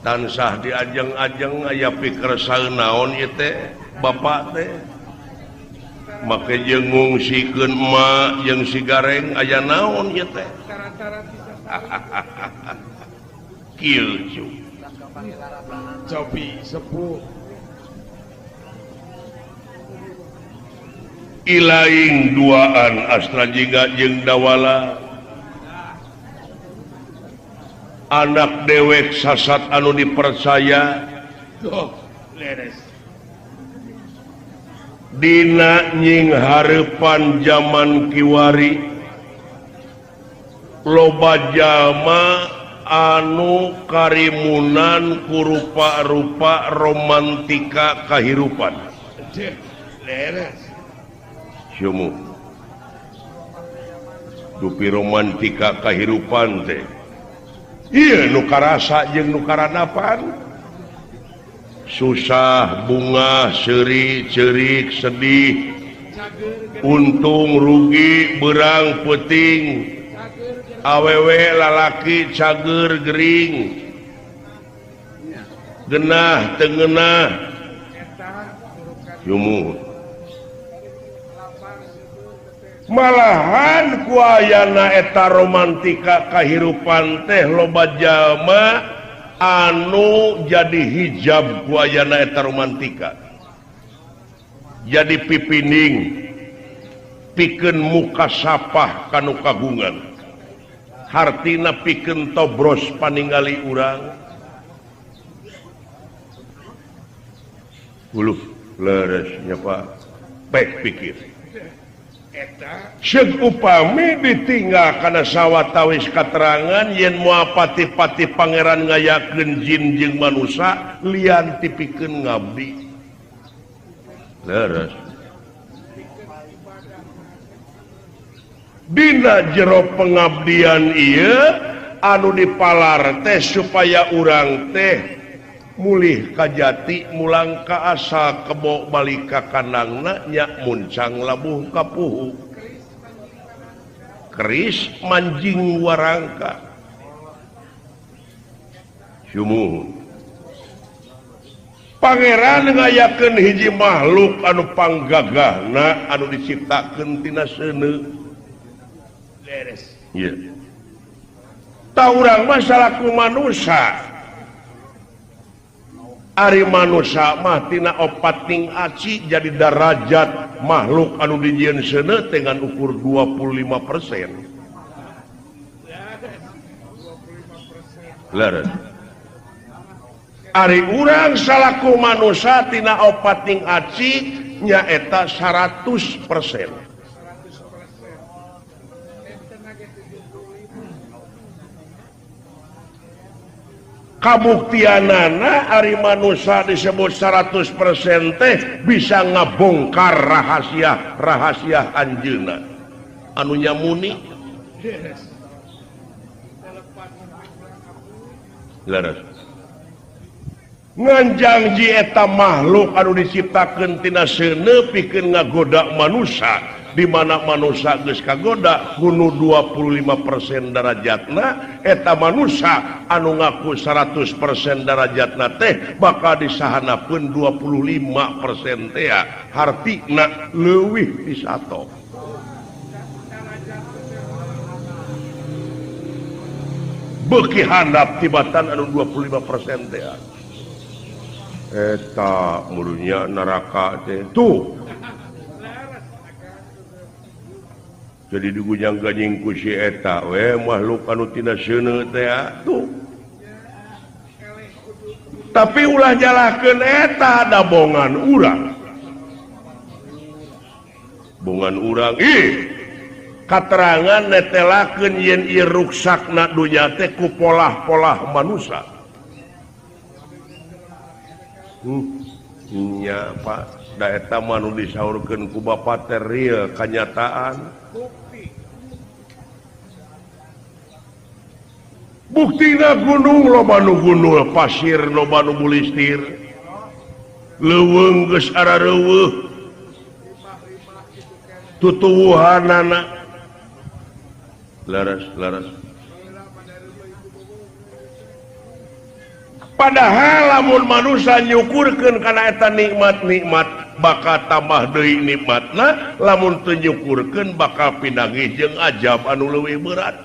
B: Tansah diajeng-ajeng aya pikir naon ieu teh bapak teh. Make jeung ngungsikeun emak jeung si Gareng aya naon ieu teh. Kieu cuk.
F: Cobi sepuh.
B: Ilaing duaan Astra Jingga jeung Dawala anak dewek sasat anu dipercaya dina nying hareupan jaman kiwari loba jalma anu karimunan ku rupa-rupa romantika kahirupan. Sumu dupi romantika kahirupan teh ieu nu karasa jeung nu karanapan susah bunga seuri ceurik sedih untung rugi berang peuting awewe lalaki cager gering genah teu ngeunah. Sumu malahan ku ayana eta romantika kahirupan teh loba jalma anu jadi hijab ku ayana eta romantika jadi pipining pikeun muka sapah kanu kagungan hartina pikeun tobros paningali urang uluh leres nya Pak pek pikir. Seuk upami ditinggal kana sawatawis katerangan yen moal pati-pati pangeran ngayakeun jin jeung manusa lian tipikeun ngabdi. Leres. Dina jero pengabdian ieu anu dipalar teh supaya urang teh mulih ka jati mulang ka asa kebo balik ka kandangna nya muncang labuh ka puhu keris manjing warangka. Sumuhun pangeran ngayakeun hiji makhluk anu panggagahna anu diciptakeun tina seuneu. Leres. Ieu ta urang mah salaku manusa. Ari manusia mah tina opat ting aci jadi darajat makhluk anu dijieun seuneu dengan ukur 25%. Leres. Ari urang salaku manusia tina opat ting aci nyaeta 100%. Kabuktianana ari manusia disebut 100% teh bisa ngabongkar rahasia-rahasia anjeunna anu nyamuni. Leres. Nganjang ji eta makhluk anu diciptakeun tina seuneu pikeun ngagoda manusia di mana manusia geus kagoda kuno 25% darajatna eta manusia anu ngaku 100% darajatna teh bakal disahanapeun 25% teh hartina leuwih ti sato. Beuki handap tibatan anu 25% teh. Eta murunya neraka teh tuh. Jadi digunyang-ganying ku si eta we makhluk anu tina seuneu teh tuh. Tapi ulah nyalahkeun eta da bongan urang. Bongan urang ih katerangan netelakeun yen ieu ruksakna dunya teh ku polah-polah manusia. Nya Pak da eta mah nu disaurkeun ku bapa teh real kanyataan. Buktina gunung loba nu gunul, pasir loba nu bulistir. Leuweung geus arareuweuh. Tutuwuhanana. Leres, leres. Padahal lamun manusia nyukurkeun kana eta nikmat-nikmat bakal tambah deui nikmatna, lamun teu nyukurkeun bakal pinanggih jeung ajab anu leuwih berat.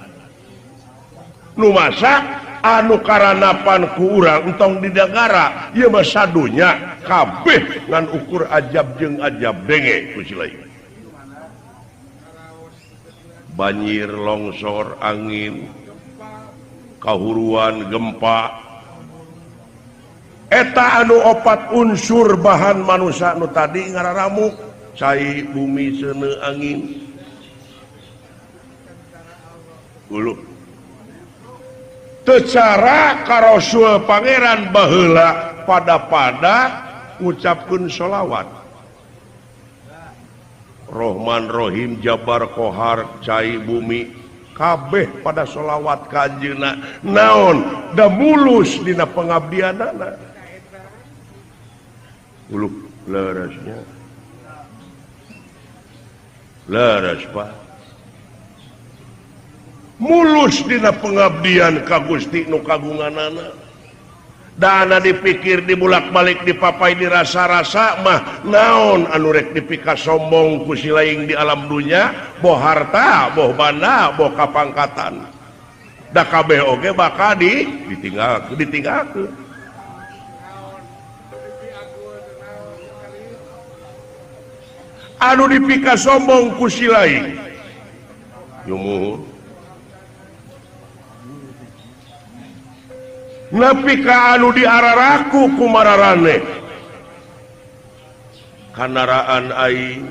B: Nu masak anu karanapan ku urang entong di negara ieu mah sadunya kabeh ngan ukur ajab jeung ajab denge ku si lain. Banjir, longsor, angin, kahuruan, gempa eta anu opat unsur bahan manusia nu tadi ngararamuk cai bumi seuneu angin uluh teu cara ka Rasul Pangeran baheula pada-pada ngucapkeun sholawat Rohman Rohim Jabar Kohar cai bumi kabeh pada sholawat ka anjeunna naon da mulus dina pengabdianana. Uluh leresnya leres Pak mulus dina pengabdian ka Gusti nu kagunganana. Dana dipikir dibulak-balik dipapai dirasa-rasa mah naon anu rek dipika sombong ku si laing di alam dunya boh harta boh banda boh kapangkatan da kabeh oge bakal ditinggalkeun. Anu dipika sombong ku si laing yumuhun nepi ka anu diararaku ku mararane kanaraan aing,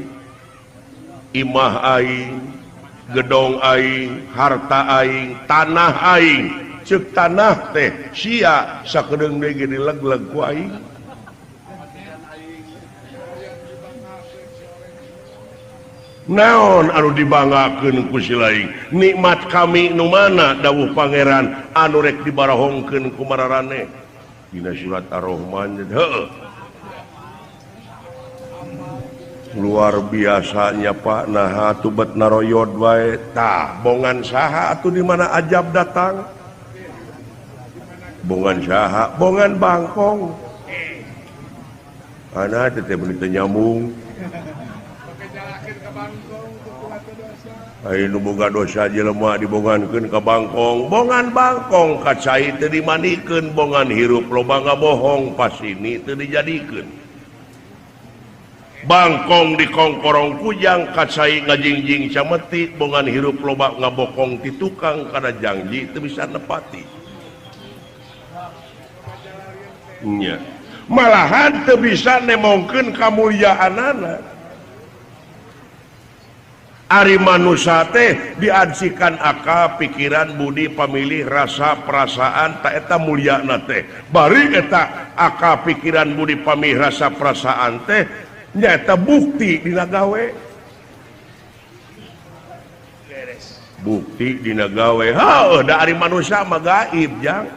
B: imah aing, gedong aing, harta aing, tanah aing. Ceuk tanah teh sia sakedeung deui ge dileg-leg ku aing. Naon anu dibanggakeun ku si laing? Nikmat kami nu mana dawuh pangeran anu rek dibarahongkeun ku mararane? Dina surat Ar-Rahman heueuh. Luar biasanya Pak, naha tubet naroyod wae. Tah, bongan saha atuh di mana ajab datang? Bongan saha? Bongan bangkong. Ana teh teh meuni teu nyambung. Ayo nu boga dosa jelema dibongankeun ka bangkong, bongan bangkong ka cai teu dimandikeun, bongan hirup loba ngabohong pasini teu dijadikeun. Bangkong dikongkorong kujang ka cai ngajingjing cameti, bongan hirup loba ngabokong ti tukang kana janji teu bisa nepati. Nya. Malahan teu bisa nemongkeun kamulyaanana. Ari manusia teh diadsikan akal, pikiran, budi, pamilih, rasa, perasaan, tak eta mulyana teh. Bari eta akal, pikiran, budi, pamilih, rasa, perasaan teh nyaeta bukti dina gawe. Bukti dina gawe. Heuh, da ari manusia mah gaib, jang.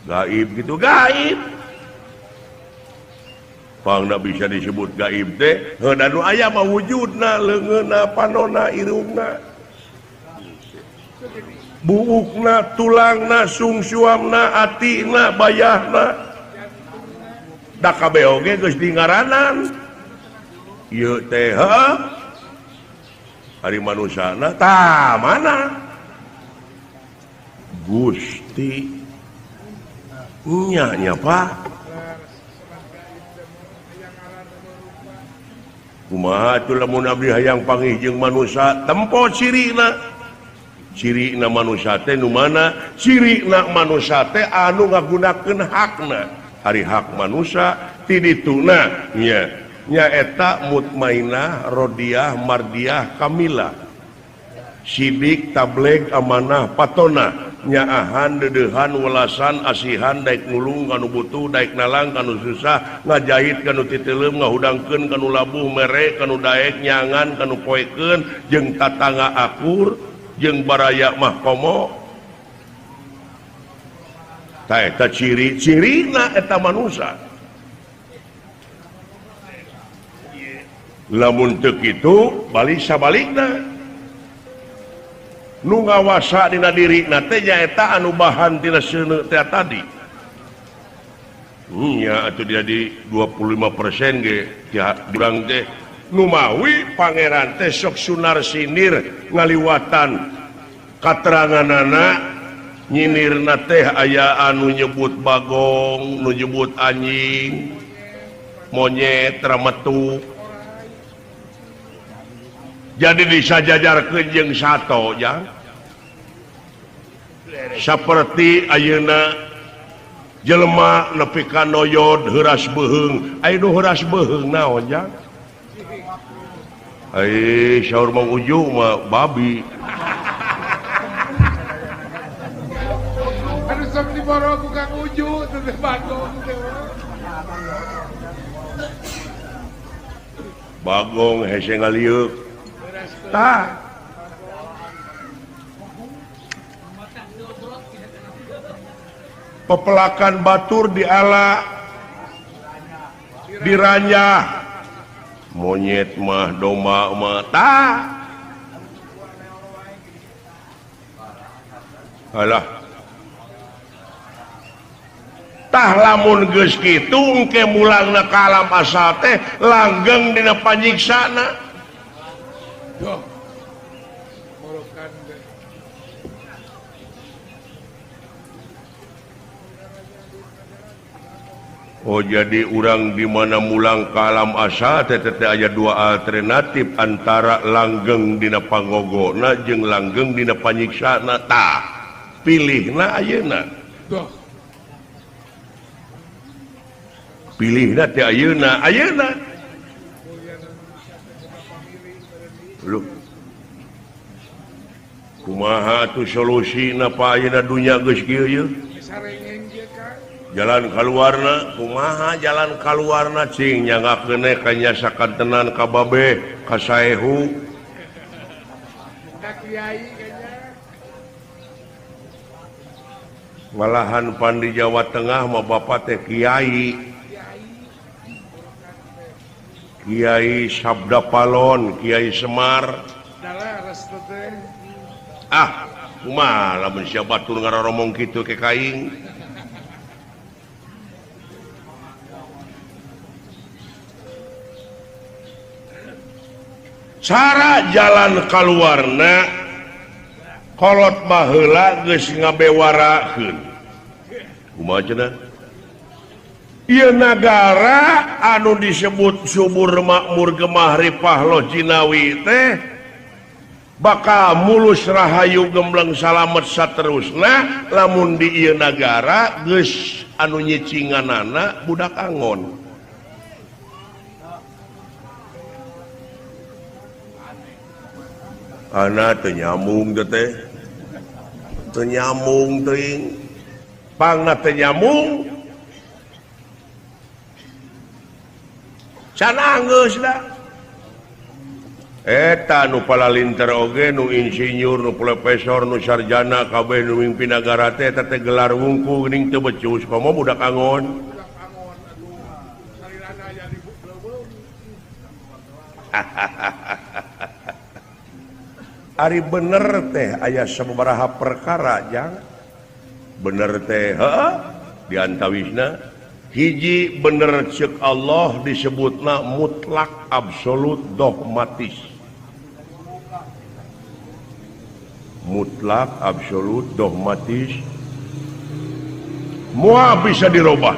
B: Gaib gitu, gaib. Pangna bisa disebut gaib teh heuh nu aya mah wujudna leungeunna panonna irungna buukna tulangna sungsuamna atina bayahna da kabeh oge geus dingaranan ieu teh ari manusana tah mana Gusti nya nya Pak kumaha atuh lamun abdi hayang panggih jeung manusa tempo cirina cirina manusa teh nu mana cirina manusa teh anu ngagunakeun hakna ari hak manusa ti dituna nya nyaeta mutmainah rodiah mardiah kamilah sidik tableg amanah patona nyaahan dedehan welasan asihan daek nulung kanu butuh daek nalang kanu susah ngajahit kanu titeleum ngahudangkeun kanu labuh mere kanu daek nyangan kanu poekeun jeung tatangga akur jeung baraya mah komo tah eta ciri-cirina eta manusa lamun teu kitu balik sabalikna nu ngawasa dina dirina teh nyaeta anu bahan tina seuneu teh tadi nya atuh jadi 25% ge urang teh numawi pangeran teh sok sunar sinir ngaliwatan kateranganana nyinirna teh aya anu nyebut bagong nu nyebut anjing monyet rametu jadi disajajarkeun jeung sato jang saperti ayeuna jelema nepi ka noyod heuras beuheung aya nu heuras beuheung naon jang ai saur Mang Uju mah babi
F: anu sok diboro ku Kang Uju teh bagong teh
B: bagong hese ngalieuk tah pepelakan batur diala diranyah monyet mah domba mah tah alah tah lamun geus kitu engke mulangna ka alam asal teh langgeng dina panyiksana. Oh jadi urang di mana mulang ka alam asal teh teh aya dua alternatif antara langgeng dina pangogona jeung langgeng dina panyiksana tah pilihna ayeuna pilihna teh ayeuna ayeuna lu kumaha atuh solusina pa ayeuna dunya geus kieu ye jalan kaluarna kumaha jalan kaluarna cing nyangakeun ka nyasakantenan ka babe ka saehu
F: ka kiai
B: malahan pan di Jawa Tengah mah bapak teh kiai Kiai Sabda Palon, Kiai Semar. Ah, kumaha lamun sia batur ngaroromong kitu ke kaing. Cara jalan kaluarna kolot baheula geus ngabewarakeun. Kumaha cenah? Ieu nagara anu disebut subur makmur gemah ripah loh jinawi teh bakal mulus rahayu gembleng salamet saterusna lamun di ieu nagara geus anu nyicinganana budak angon. Ana teu nyambung teh teu nyambung teuing pangna teu nyambung can anggeus da eta nu palalinter oge nu insinyur nu profesor nu sarjana kabeh nu mimpin nagara teh eta teh gelar wungku geuning teu becus komo budak angon. Ari bener teh aya sababaraha perkara jang. Bener teh heeh diantawisna hiji bener ceuk Allah disebutna mutlak absolut dogmatis. Mutlak absolut dogmatis moal bisa dirubah.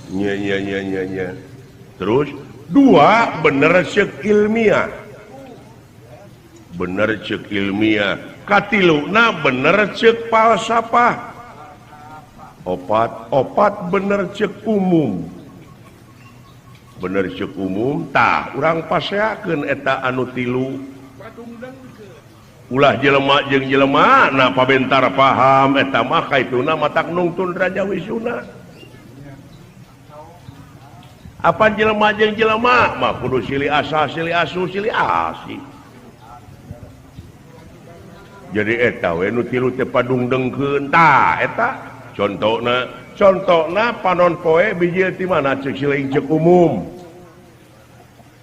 B: Nya nya nya nya nya. Terus dua bener ceuk ilmiah. Bener ceuk ilmiah. Katiluna bener ceuk falsafah. Opat opat bener ceuk umum. Bener ceuk umum tah urang paseakeun eta anu tilu. Ulah jelema jeung jelema na pabentar paham eta mah kaituna matak nungtun Raja Wisuna. Apa jelema jeung jelema mah kudu silih asa silih asu silih asi. Jadi eta we nu tilu teh padungdengkeun tah eta contona contona panon poe bijil ti mana ceuk siling ceuk umum.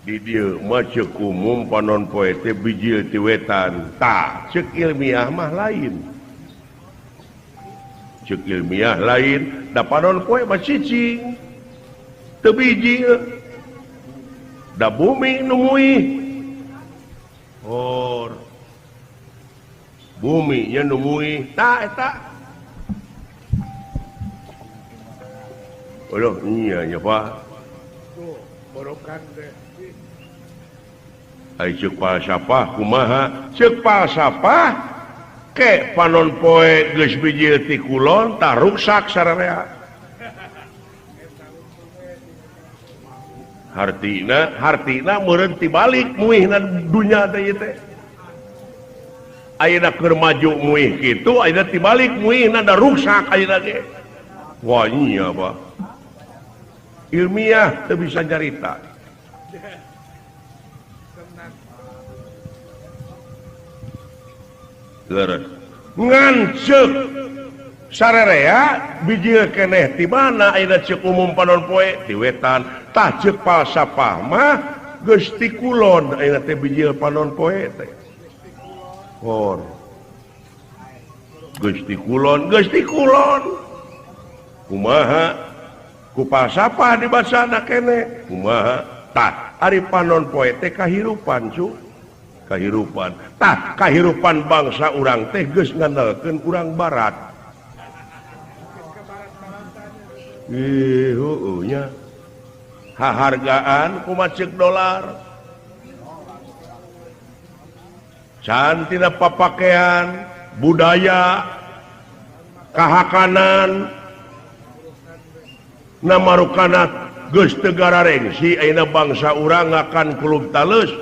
B: Di dieu mah ceuk umum panon poe teh bijil ti wetan. Tah ceuk ilmiah mah lain. Ceuk ilmiah lain da panon poe mah cicing. Teu bijil. Da bumi nu muih. Or bumi nya nu muih tah eta. Aduh, iya nya Pak.
F: Tuh, borokan teh.
B: Ai ceuk falsafah kumaha? Ceuk falsafah ke panon poe geus bijil ti kulon tah ruksak sararea. Hartina, hartina meureun tibalik muihna dunya teh ieu teh. Ayeuna keur maju muih kitu, ayeuna tibalik muihna da ruksak ayeuna ge. Wah iya Pak. Ilmiah teu bisa nyarita. Leres. Ngan ceuk sarerea bijil keneh ti mana ayeuna ceuk umum panon poe ti wetan. Tah ceuk falsafah mah geus ti kulon ayeuna teh bijil panon poe teh. Hor. Geus ti kulon, geus ti kulon. Kumaha? Ku falsafah dibacana keneh. Kumaha? Tah ari panon poe teh kahirupan cu. Kahirupan. Tah kahirupan bangsa urang teh geus ngandalkeun urang barat. Ih heueuh nya. Hahargaan kumaha ceuk dolar. Can tina papakean, budaya, kahakanan, namarukana geus teu gararengsi ayeuna bangsa urang ngakan kulub taleus.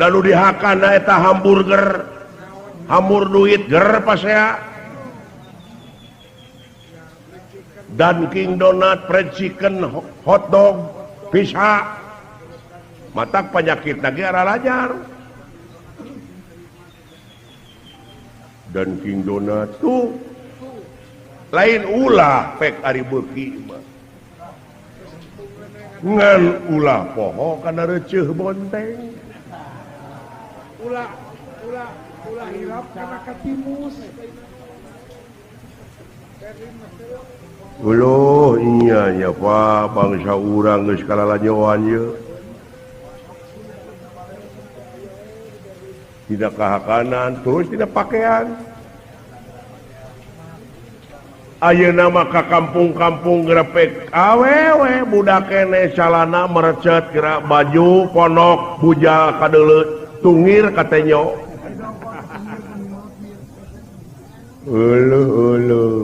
B: Da nu dihakana eta hamburger, hamur duit ger pasea. Dunkin Donat, fried chicken, hot dog, pizza. Matak penyakit lagi arah lajar. Dunkin Donat tuh lain ulah pek ari beuki mah. Ngan ulah poho kana reuceuh bonteng.
F: Ulah ulah ulah hilap kana katimus.
B: Uluh iya nya Pak, bangsa urang geus kalalanyoan ieu. Tidak kahakanan, terus tidak pakaian. Ayeuna mah ka kampung-kampung grepek awewe budak keneh calana merecet gerak baju ponok bujal kadeuleut tungir katenyo. Uluh uluh.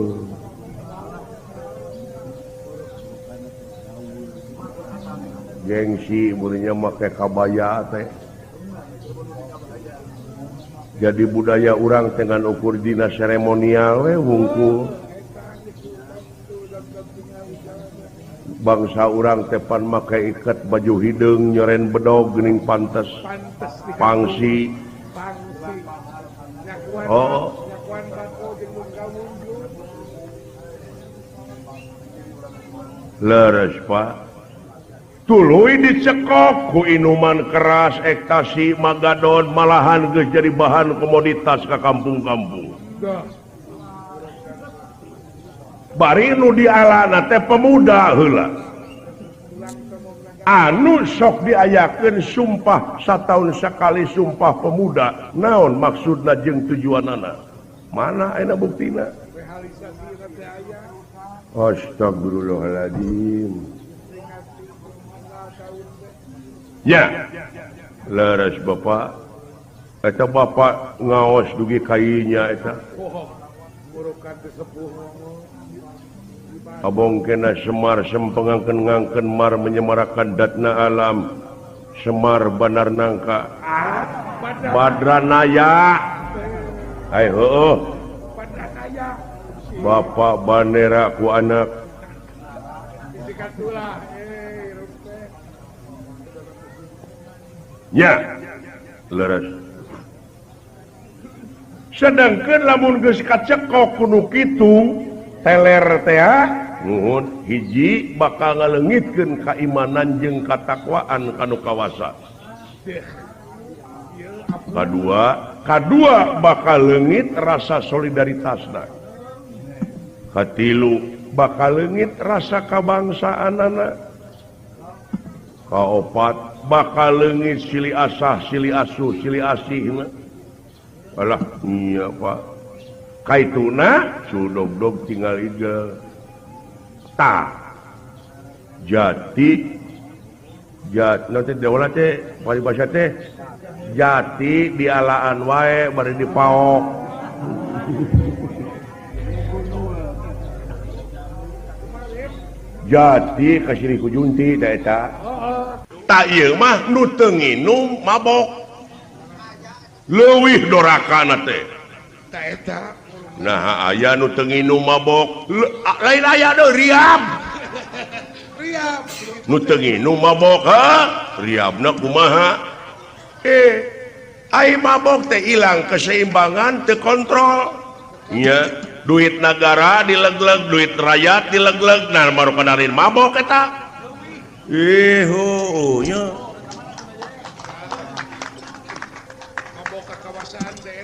B: Gengsi murinya make kabaya teh. Jadi budaya urang dengan ukur dina seremonial we wungkul. Bangsa urang tepan make iket baju hideung nyoren bedog geuning pantes. Pangsi. Oh. Leres Pak. Tuluy dicekok ku inuman keras, ekstasi, magadon, malahan geus jadi bahan komoditas ka kampung-kampung. Bari nu dialana teh pemuda heula. Anu sok diayakeun sumpah sataun sakali sumpah pemuda, naon maksudna jeung tujuanana? Mana ayeuna buktina? Astagfirullahaladzim. Ya, leres bapak. Eta bapak ngaos dugi kainya eta. Abong kena Semar sempengangkeun ngangkeun mar menyemarakan datna alam. Semar Banar Nangka. Badranaya. Ai heueuh. Bapak bandera ku anak. Ya, leres. Sedangkan lamun geus kacekok kudu kitu teler teh nuhun hiji bakal ngaleungitkeun kaimanan jeung katakwaan kanu kawasa. Kadua bakal leungit rasa solidaritasna. Katilu bakal leungit rasa kabangsaanana. Kaopat bakal leungit silih asah, silih asuh, silih asih. Alah iya Pak. Kaituna sudog-dog tinggal igel. Ta jati jat nanti deola teh paribasa teh jati dialaan wae bari dipaok. Jati kasih ku junti da eta. Tak ieu mah nu teu nginum mabok. Leuwih dorakana teh.
F: Ta eta.
B: Nah aya nu teu nginum mabok, lain aya deui riab.
F: Riab.
B: Nu teu nginum mabok, ha? Riabna kumaha? Ai mabok teh ilang keseimbangan teu kontrol. Nya, duit negara dilegleg, duit rakyat dilegleg, nah marukan mabok eta. Ih, nya.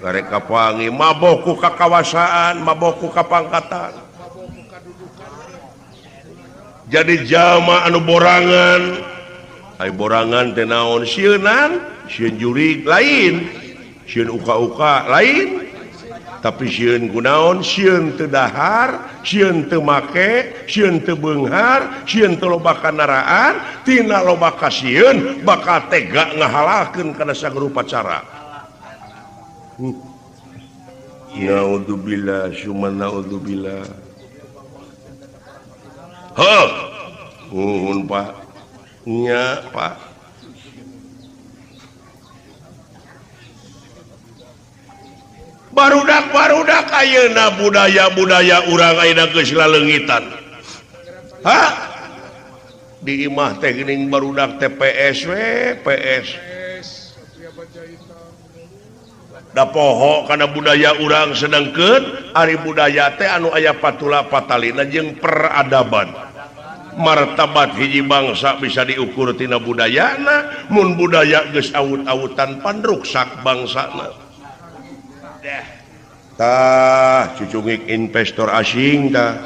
B: Karek kapangi mabok ku kakawasaan, mabok ku kapangkatan. Jadi jalma anu borangan, ai borangan teh naon sieunan, sieun jurig lain, sieun uka-uka lain. Tapi sieun kunaon, sieun teu dahar, sieun teu make, sieun teu beunghar, sieun teu loba kandaraan, tina loba kasieun bakal tega ngahalakeun kana sagrupa cara. Naudzubillah summa naudzubillah. Heuh. Nuhun Pak. Nya Pak. Barudak-barudak ayeuna budaya-budaya urang ayeuna geus laleungitan. Ha? Di imah teh geuning barudak teh PS we, PS. Da poho kana budaya urang sedangkeun ari budaya teh anu aya patula patalina jeung peradaban. Martabat hiji bangsa bisa diukur tina budayana, mun budaya geus awut-awutan pan ruksak bangsana. Tah cucungik investor asing tah.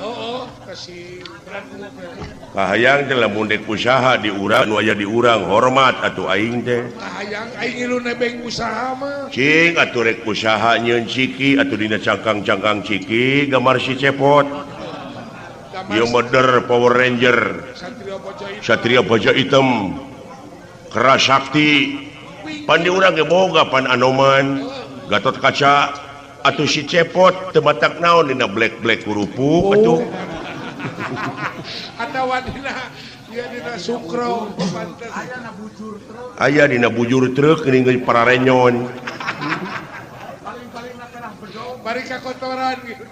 B: Kahayang teh lamun dek usaha di urang nu aya di urang hormat atuh aing teh.
F: Kahayang aing ngilu nebeng usaha mah.
B: Cing atuh rek usaha nyeun ciki atuh dina cangkang-cangkang ciki gambar si Cepot. Ieu meder Power Ranger. Satria Baja Hitam. Keras Sakti. Pan di urang ge boga pan Anoman, Gatot Kaca atuh si Cepot teu matak naon dina black-black kerupuk atuh.
F: Atawa dina ieu dina sukro pantes.
B: Aya dina bujur truk geuning geus pararenyon.
F: Paling-paling nakerah bedog bari kakotoran gitu.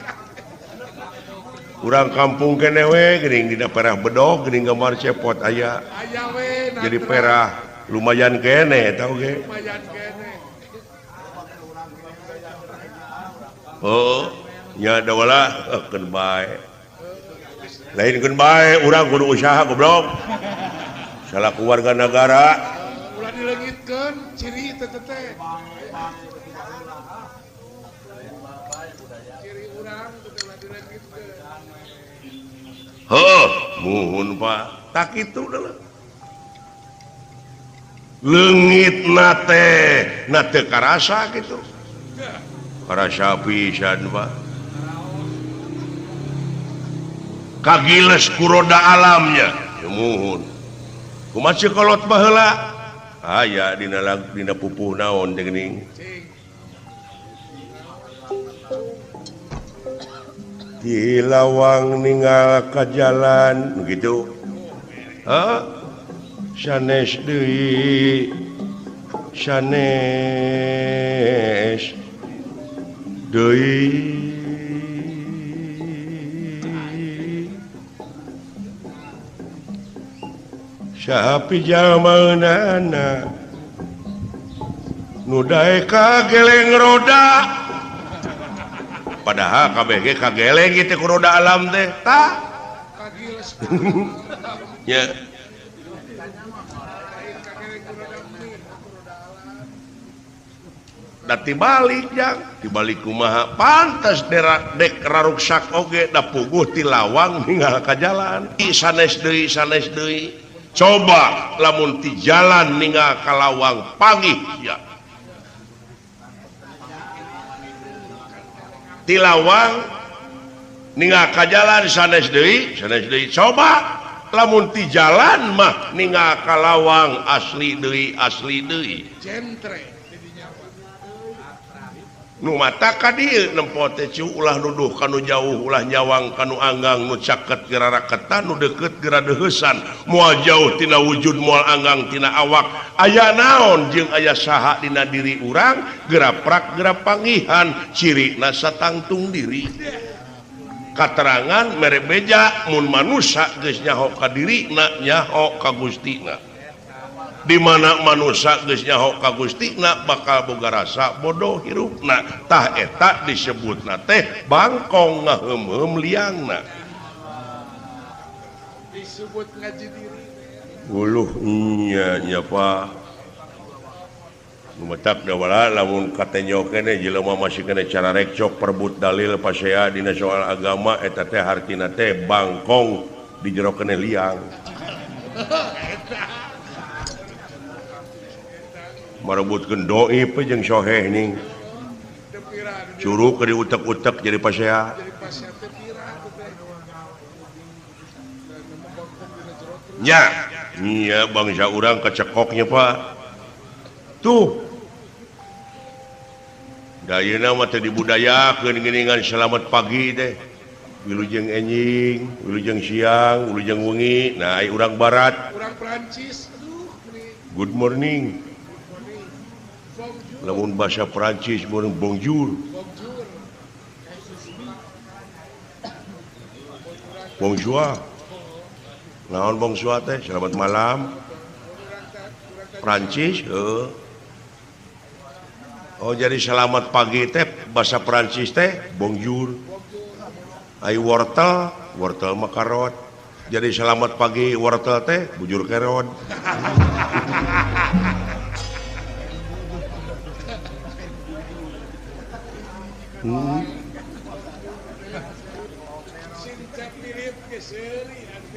B: Urang kampung keneh we geuning dina perah bedog geuning gambar Cepot aya.
F: Aya we
B: jadi perah lumayan keneh eta oge.
F: Lumayan keneh.
B: Oh, nya dawala keun bae. Lain keun bae urang kudu usaha goblok. Salaku warga negara.
F: Ulah dileungitkeun ciri teh teh. Ciri urang teh ulah dileungitkeun.
B: Heuh, muhun Pak. Tak kitu deuleu. Leungit na teh, na teu karasa kitu. Karasa pisan Pak. Kagiles ku roda alamnya ya muhun kumaha ceu kolot baheula aya dina dina pupuh naon teh geuning di lawang ninggal ka jalan begitu ha sanes deui sanes deui sapi jalmanana nu daek kageleng roda padahal kabeh ge kageleng kitu ku roda alam teh tah
F: kagiles
B: nya da tibalik jang tibalik kumaha pantes dek raruksak oge da puguh ti lawang ninggal ka jalan sanes deui coba lamun ti jalan ninggal ka lawang pagi ya ti lawang ninggal ka jalan sanes deui coba lamun ti jalan mah ninggal ka lawang asli deui
F: jentre
B: nu mata ka dieu nempo teh ciu ulah nuduh kanu jauh ulah nyawang kanu anggang nu caket geura raketan nu deukeut geura deuheusan moal jauh tina wujud moal anggang tina awak aya naon jeung aya saha dina diri urang geura prak geura panggihan cirina satangtung diri katerangan mere beja mun manusa geus nyaho ka dirina nyaho ka Gustina di mana manusia geus nyaho ka Gustina bakal boga rasa bodoh hirupna tah eta disebutna teh bangkong ngaheum-heum liangna
F: disebut ngaji diri
B: uluh nya nya Pak nu matak da wala lamun katenyo keneh jelema masih keneh cara rekcok perebut dalil pasea dina soal agama eta teh hartina teh bangkong di jero keneh liang merebutkeun doi pe jeung soheh ning curug ke diutek-utek jadi pasea nya nya bangsa urang kecekoknya Pak tuh da ayeuna mah teu dibudayakeun geuningan selamat pagi teh wilujeng enjing wilujeng siang wilujeng wengi nah ai urang barat
F: urang Prancis aduh
B: good morning lamun bahasa Perancis mun bonjour bonjour naon bonjour teh selamat malam Perancis heuh oh jadi selamat pagi teh bahasa Perancis teh bonjour ai wortel wortel mah karot jadi selamat pagi wortel teh bujur kerot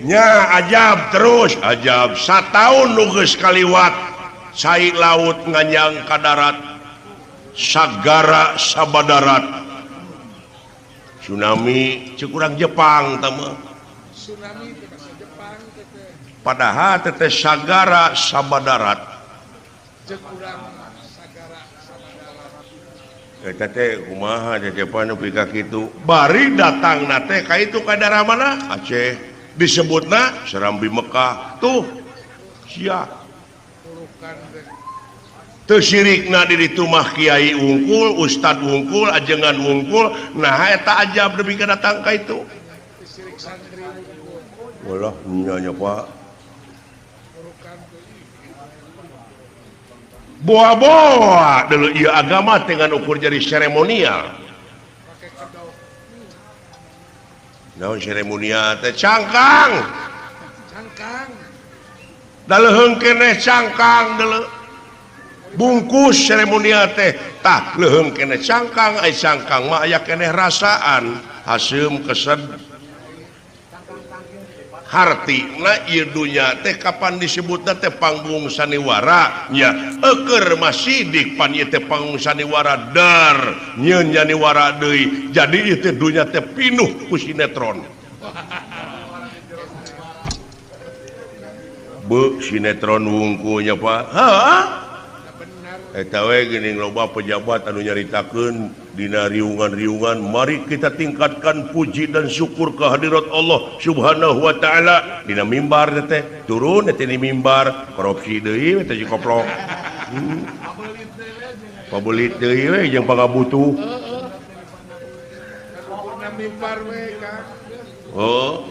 B: nya ajab terus ajab sataun nu geus kaliwat cai laut nganjang ka darat sagara sabadarat tsunami ceuk urang Jepang tah mah
F: tsunami teh bahasa Jepang teh
B: padahal teh sagara sabadarat
F: ceuk urang sagara sabadarat
B: eta teh kumaha teh pan nepi ka kitu bari datangna teh ka itu ka daerah mana Aceh disebutna Serambi Mekah tuh sia teu sirikna di ditu mah kiai wungkul ustad wungkul ajengan wungkul nah eta ajab nepi ka datang ka itu walah nya nya Pak boa-boa dulu ieu agama dengan ukur jadi seremonial. Naon seremonial teh cangkang. Cangkang. Da leuheung keneh cangkang deuleu. Bungkus seremonial teh tah leuheung keneh cangkang ai cangkang mah aya keneh rasaan haseum kesed. Hartina ieu dunya teh kapan disebutna teh panggung saniwara nya eueur masidik pan ieu teh panggung saniwara dar nyeun nyaniwara deui jadi ieu teh dunya teh pinuh ku sinetron. Beuh sinetron wungkulnya Pak. Heuh. Eta we geuning loba pejabat anu nyaritakeun dina riungan-riungan mari kita tingkatkan puji dan syukur kehadirat Allah Subhanahu wa taala dina mimbar teh turun teh di mimbar korupsi deui teh koplok. Pabelit deui we jeung pangabutuh. Oh.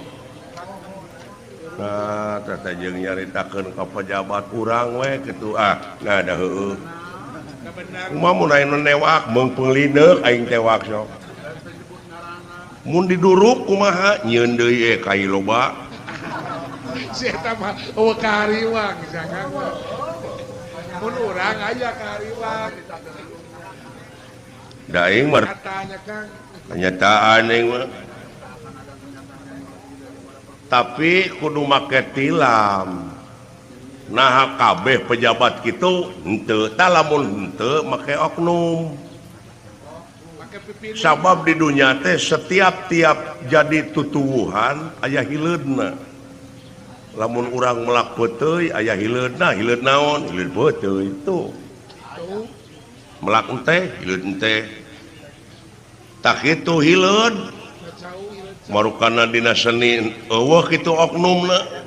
B: Nah, teh jeung nyaritakeun ka pejabat urang we kitu ah. Nah da heueuh. Kumaha mun aya nu newak meung peunglindeuk aing tewak sok. Mun diduruk kumaha nyieun deui kai loba.
F: Si eta mah eueuh kahariwang jangan. Mun urang aya kahariwang.
B: Da aing mah kenyataan aing mah. Tapi kudu make tilam. Nah kabeh pejabat kitu henteu tah lamun henteu make oknum. Sabab di dunya teh setiap tiap jadi tutuwuhan aya hileudna. Lamun urang melak peuteuy aya hileudna, hileud naon? Hileud peuteuy itu. Melak enteh, hileud enteh. Tah kitu hileud. Marukana dina seni eueuh kitu oknumna.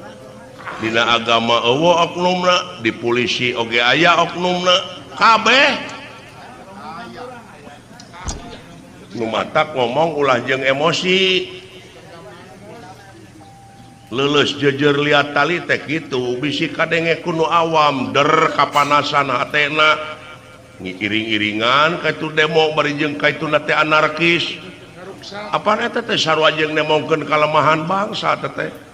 B: Dina agama eueuh oknumna, di polisi oge aya oknumna, kabeh. Nu matak ngomong ulah jeung emosi. Leuleus jeujeur liat tali teh kitu, bisi kadenge ku nu awam der kapanasan hatena. Ngiring-iringan ka itu demo bari jeung ka itu teh anarkis. Apaan eta teh sarua jeung nemongkeun kalemahan bangsa teh.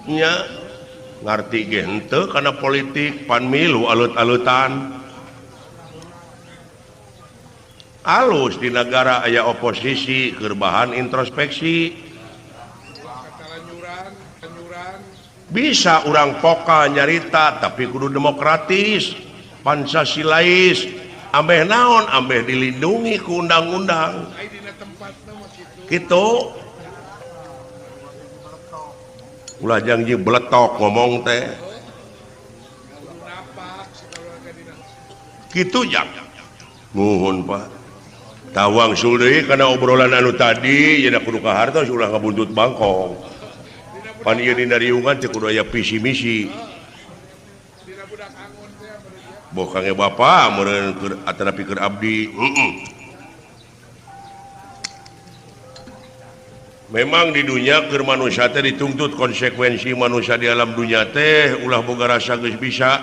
B: Nya ngarti ge henteu kana politik pan milu alut-alutan. Alus di negara aya oposisi keur bahan introspeksi. Bisa urang pokal nyarita tapi kudu demokratis, Pancasilais, ambeh naon ambeh dilindungi ku undang-undang. Kitu. Ulah janji beletok ngomong teh. Kitu jang. Nuhun Pak. Tawang sul deui kana obrolan anu tadi nya kudu ka hartos ulah ngabuntut bangkong. Pan ieu dina riungan teh kudu aya visi misi. Boh kange bapa meureun keur atanapi keur abdi. Memang di dunia keur manusia teh dituntut konsekuensi manusia di alam dunia teh ulah boga rasa geus bisa.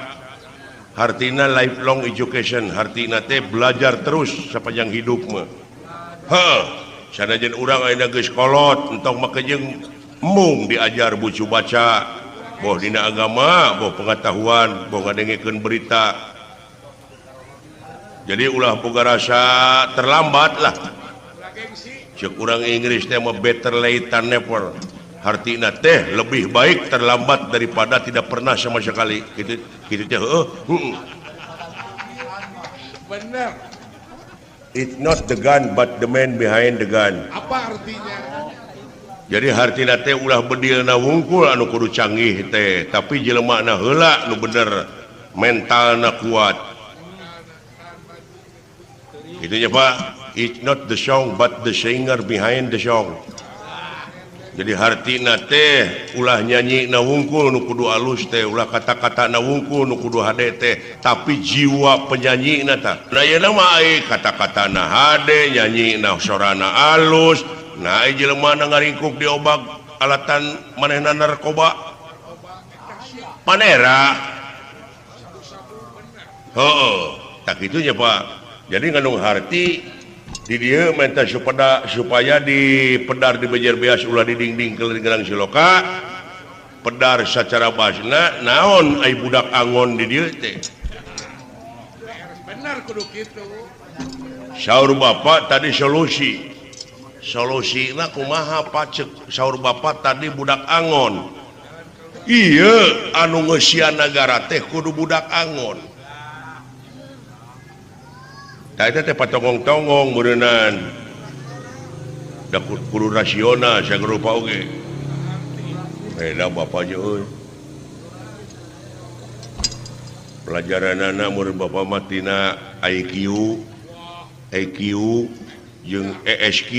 B: Hartina lifelong education, hartina teh belajar terus sepanjang hidup mah. Heuh, sanajan urang ayeuna geus kolot entong make jeung embung diajar bucu baca, boh dina agama, boh pengetahuan, boh ngadengekeun berita. Jadi ulah boga rasa terlambat lah. Cek urang Inggris teh mah better late than never. Hartina teh lebih baik terlambat daripada tidak pernah sama sekali. Gitu gitu teh heueuh.
F: Bener.
B: It's not the gun but the man behind the gun.
F: Apa artinya?
B: Jadi hartina teh ulah bedilna wungkul anu kudu canggih teh, tapi jelemana heula nu bener, mentalna kuat. Itunya Pak, it's not the song but the singer behind the song. Jadi hartina teh ulah nyanyi na wungkul nu kudu alus teh, ulah kata-kata na wungkul nu kudu hade teh, tapi jiwa penyanyi na tah. Nah ieu mah ai kata-kata na hade, nyanyi na sorana alus, nah ai jelema na ngaringkuk diobak alatan manehna narkoba. Panera. Heeh, tak kitunya Pak. Jadi ngandung harti Di dieu menta supaya di pedar di Bejer Beas ulah di dingding ke Gerang Siloka. Pedar secara basna naon ai budak angon di dieu teh.
F: Bener kudu kitu.
B: Saur bapak tadi solusi. Solusina kumaha pacek saur bapak tadi budak angon. Iya anu ngeusian nagara teh kudu budak angon. Tah eta teh patongong-tongong meureunnan. Da kudu rasional sagerupa oge. Beda bapak nya euy. Pelajaranana mun bapak mah tina IQ, EQ jeung ESQ.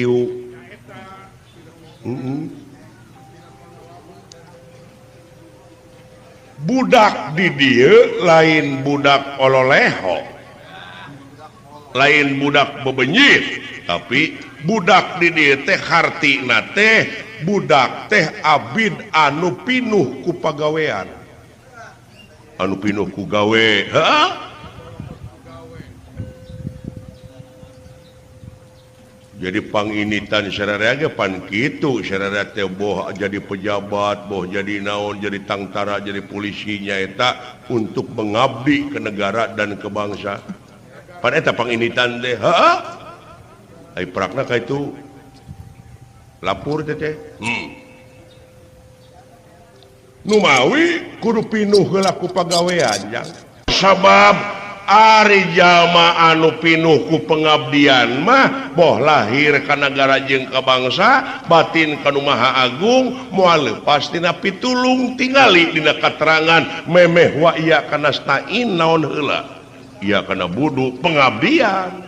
B: Budak di dieu lain budak ololeho, lain budak bebenyit, tapi budak di dieu teh hartina teh budak teh abid anu pinuh ku pagawean, anu pinuh ku gawe. Heeh. Jadi panginitan sararea ge pan kitu, sararea teh boh jadi pejabat, boh jadi naon, jadi tangtara, jadi polisi nyaeta untuk mengabdi ke negara dan ke bangsa. Pan eta panginitan teh, heeh. Ai prakna ka itu lapor teh teh. Numawi kudu pinuh heula ku pagawean jang. Sabab ari jalma anu pinuh ku pengabdian mah boh lahir ka nagara jeung ka bangsa batin ka Nu Maha Agung moal leupas tina pitulung tingali dina katerangan memeh wa iya kana stain naon heula iya kana budu pengabdian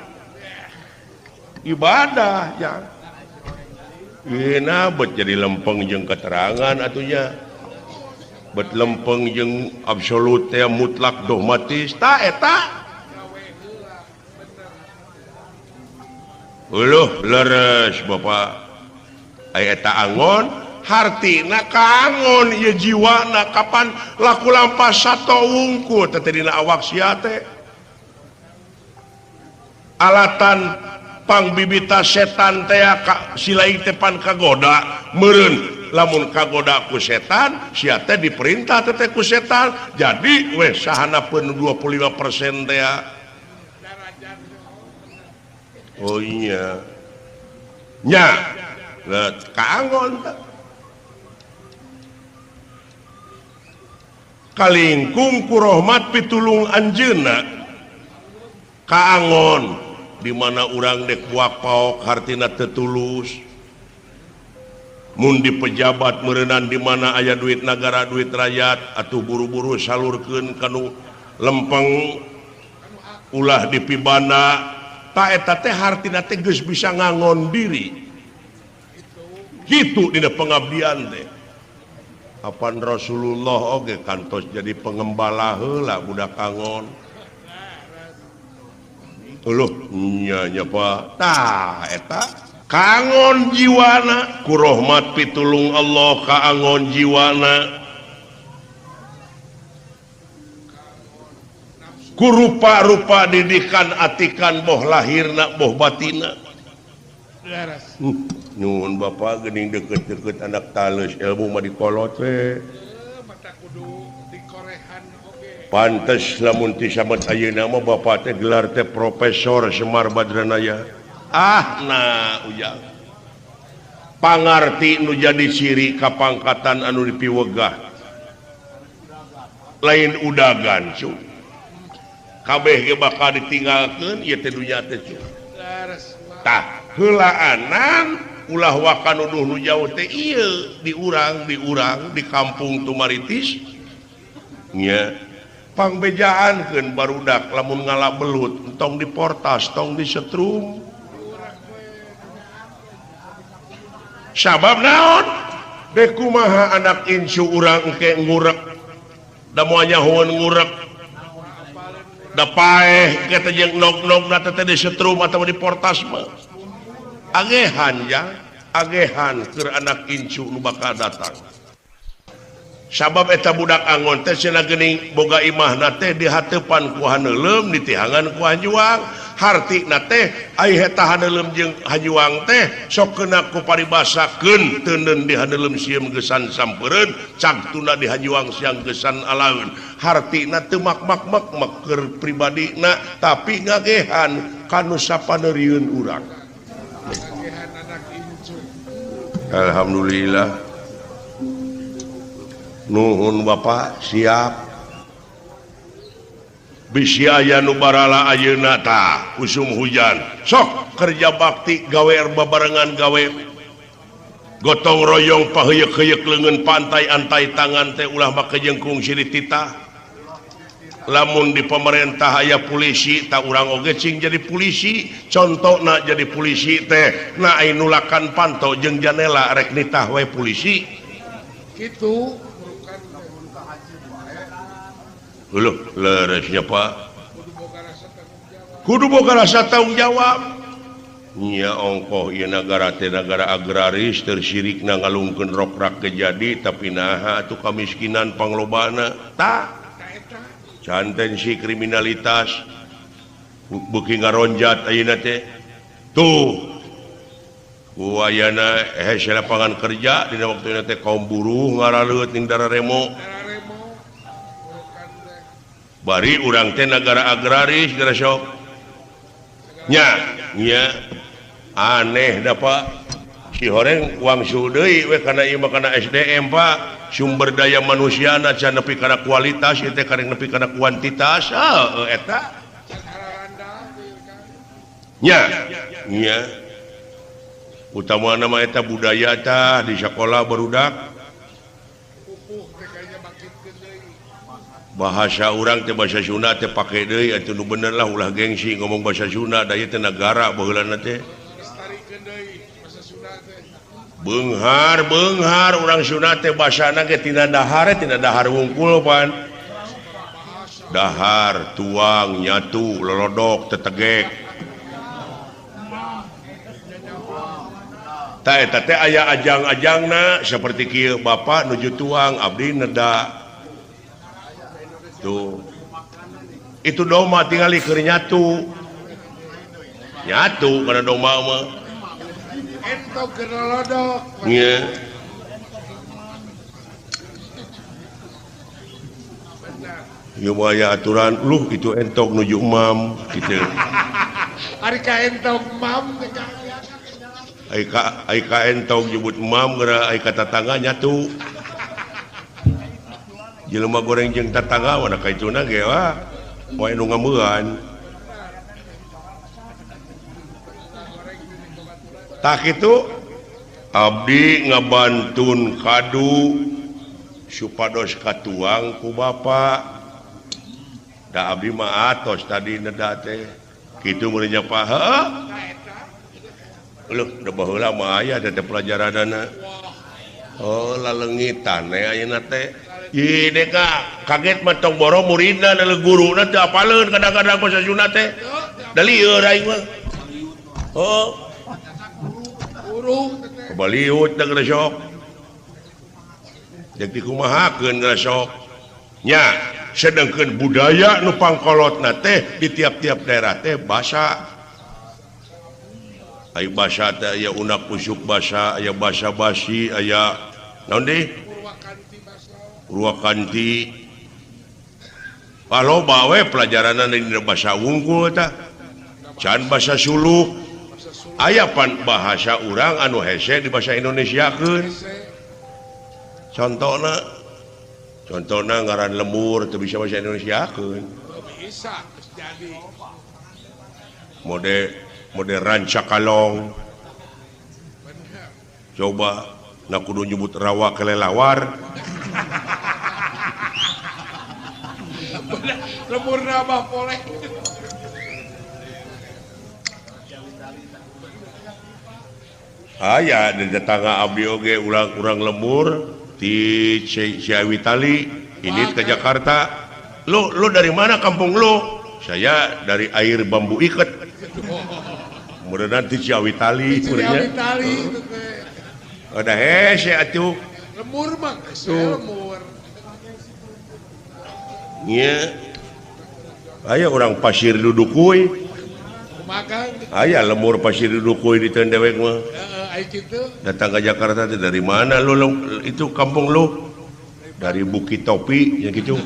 B: ibadah ya geuna bet jadi lempeng jeung keterangan atunya bet lempeng jeung absolut teh mutlak dogmatis ta eta. Uluh leres bapak aya eta angon hartina kaangon ieu jiwana kapan laku lampah sato wungkul teh dina awak sia teh alatan pangbibita setan teh ka silaing teh pan kagoda meureun lamun kagoda ku setan sia teh diperintah teh ku setan jadi weh sahanapeun 25% teh. Oh iya nya kaangon kalingkung ku rahmat pitulung anjeunna kaangon di mana urang dek buak paok hartina teu tulus mun di pejabat meureunan di mana aya duit nagara duit rakyat atuh buru-buru salurkeun kanu lempeng ulah dipibana ta eta teh hartina teh geus bisa ngangon diri kitu dina pengabdian teh. Apan Rasulullah oge kantos jadi pengembala heula budak angon. Uluh nya nya Pak tah eta kaangon jiwana ku rahmat pitulung Allah kaangon jiwana ku rupa-rupa didikan atikan boh lahirna boh batina. Nyuhun bapak geuning deket-deket anak tales ilmu mah dikolot we. Pantes lamun ti samet ayeuna mah bapak teh gelar teh Profesor Semar Badranaya. Ah nah ujang. Pangarti nu jadi ciri kapangkatan anu dipiwegah. Lain udagan cu. Kabeh ge bakal ditinggalkeun ieu teh dunya teh cu. Tah heulaanan ulah waka nuduh nu jauh teh ieu diurang di kampung Tumaritis nya pangbejaankeun barudak lamun ngala belut entong diportas tong disetrum sabab naon dek kumaha anak incu urang engke ngurek da moal nyahoeun ngurek da paeh kita jeung nog-nogna teh disetrum atawa diportas mah agehan ya agehan keur anak incu nu bakal datang sabab eta budak angon teh cenah geuning boga imahna teh dihateupan ku haneuleum ditihangan ku hanjuang Hartina teh ai eta haneuleum jeung hajuang teh sok keuna ku paribasakeun teuneun di haneuleum sieum geusan sampeureun cagtuna di hajuang siang geusan alaeun. Hartina teu mak-mak-mak keur pribadina tapi ngagehan kanu sapaneurieun urang. Alhamdulillah. Nuhun Bapak siap. Bisi aya nu barala ayeuna tah usum hujan sok kerja bakti gawe babarengan gawe gotong royong paheuyeuk-heuyeuk leungeun pantai antai tangan teh ulah make jengkung silih titah. Lamun di pemerintah aya polisi tak urang oge cing jadi polisi, contona jadi polisi teh na ai nulakan panto jeung janela rek nitah we polisi
F: kitu.
B: Loh, leresnya Pak. Kudu boga rasa tanggung jawab. Nya ongkoh ieu nagara teh nagara agraris tersirikna ngalungkeun rokrak ge jadi tapi naha atuh kamiskinan panglobana. Tah. Canten si kriminalitas beuki ngaronjat ayeuna teh. Tuh. Ku ayana hese lapangan kerja dina waktuna teh kaum buruh ngaraleut ning dararemo. Bari urang teh nagara agraris gara sok. Nya, nya aneh da Pak. Si horeng wangsul deui we kana ieu mah kana SDM Pak. Sumber daya manusiana can nepi kana kualitas ieu teh karek nepi kana kuantitas. Heuh eta. Nya, nya. Utamana mah eta budaya tah di sakola barudak. Bahasa urang teh bahasa Sunda teh pake deui atuh nu bener lah ulah gengsi ngomong bahasa Sunda da ieu teh nagara baheulana teh. Beunghar beunghar urang Sunda teh basana ge tina dahar tina dahar wungkul pan. Dahar tuang nyatu lolodok tetegek. Tah eta teh aya ajang-ajangna saperti kieu bapak nuju tuang abdi neda. Tuh. Itu doma tingali keur nyatu. Nyatu kana doma mah.
F: Entog keur lolodok.
B: Nya. Ieu mah aya aturan, luh itu entog nuju emam kitu.
F: Ari ka entog emam teh ka.
B: Ai ka entog nyebut emam geura ai ka tatangga nyatu. Jelema goreng jeung tatangga wana kaituna ge wah poe nu ngameuan. Tah kitu abdi ngabantun kadu supados katuang ku bapa. Da abdi mah atos tadi neda teh. Kitu meuli nya Pak. Heuh. Leuh da baheula mah aya teh pelajaranana. Oh laleungitan we ayeuna teh. Ih deka kaget mah tong boro muridna da guruna teu apaleun kadang-kadang basa Sunda teh. Da lieur aing mah. Oh. Baliut da geus sok. Deuk dikumahakeun geus sok. Nya, sedengkeun budaya nu pangkolotna teh di tiap-tiap daerah teh basa. Aya basa teh aya unak usuk basa, aya basa basi, aya naon deui? Purwakanti. Loba we pelajaranna dina basa wungkul tah. Can basa Suluk. Aya pan bahasa urang anu hese di bahasa Indonesiakeun. Contona contona ngaran lembur teu bisa bahasa Indonesiakeun.
F: Bisa geus jadi.
B: Mode mode Rancakalong. Coba na kudu nyebut rawa kelelawar.
F: Lembur mah poleh.
B: Aya di tetangga abdi oge urang-urang lembur di Ciawitali ini ke Jakarta. Lu dari mana kampung lu? Saya dari air bambu iket. Mudah-mudahan di Ciawitali.
F: Ciawitali.
B: Ada hese atuh.
F: Lembur mah lembur.
B: Nya. Aya orang pasir duduk kuy. Aya lembur pasir dudukui di dewek mah. Datang ke Jakarta teh dari mana lu, itu kampung lu? Dari Bukit Topi ya gitu.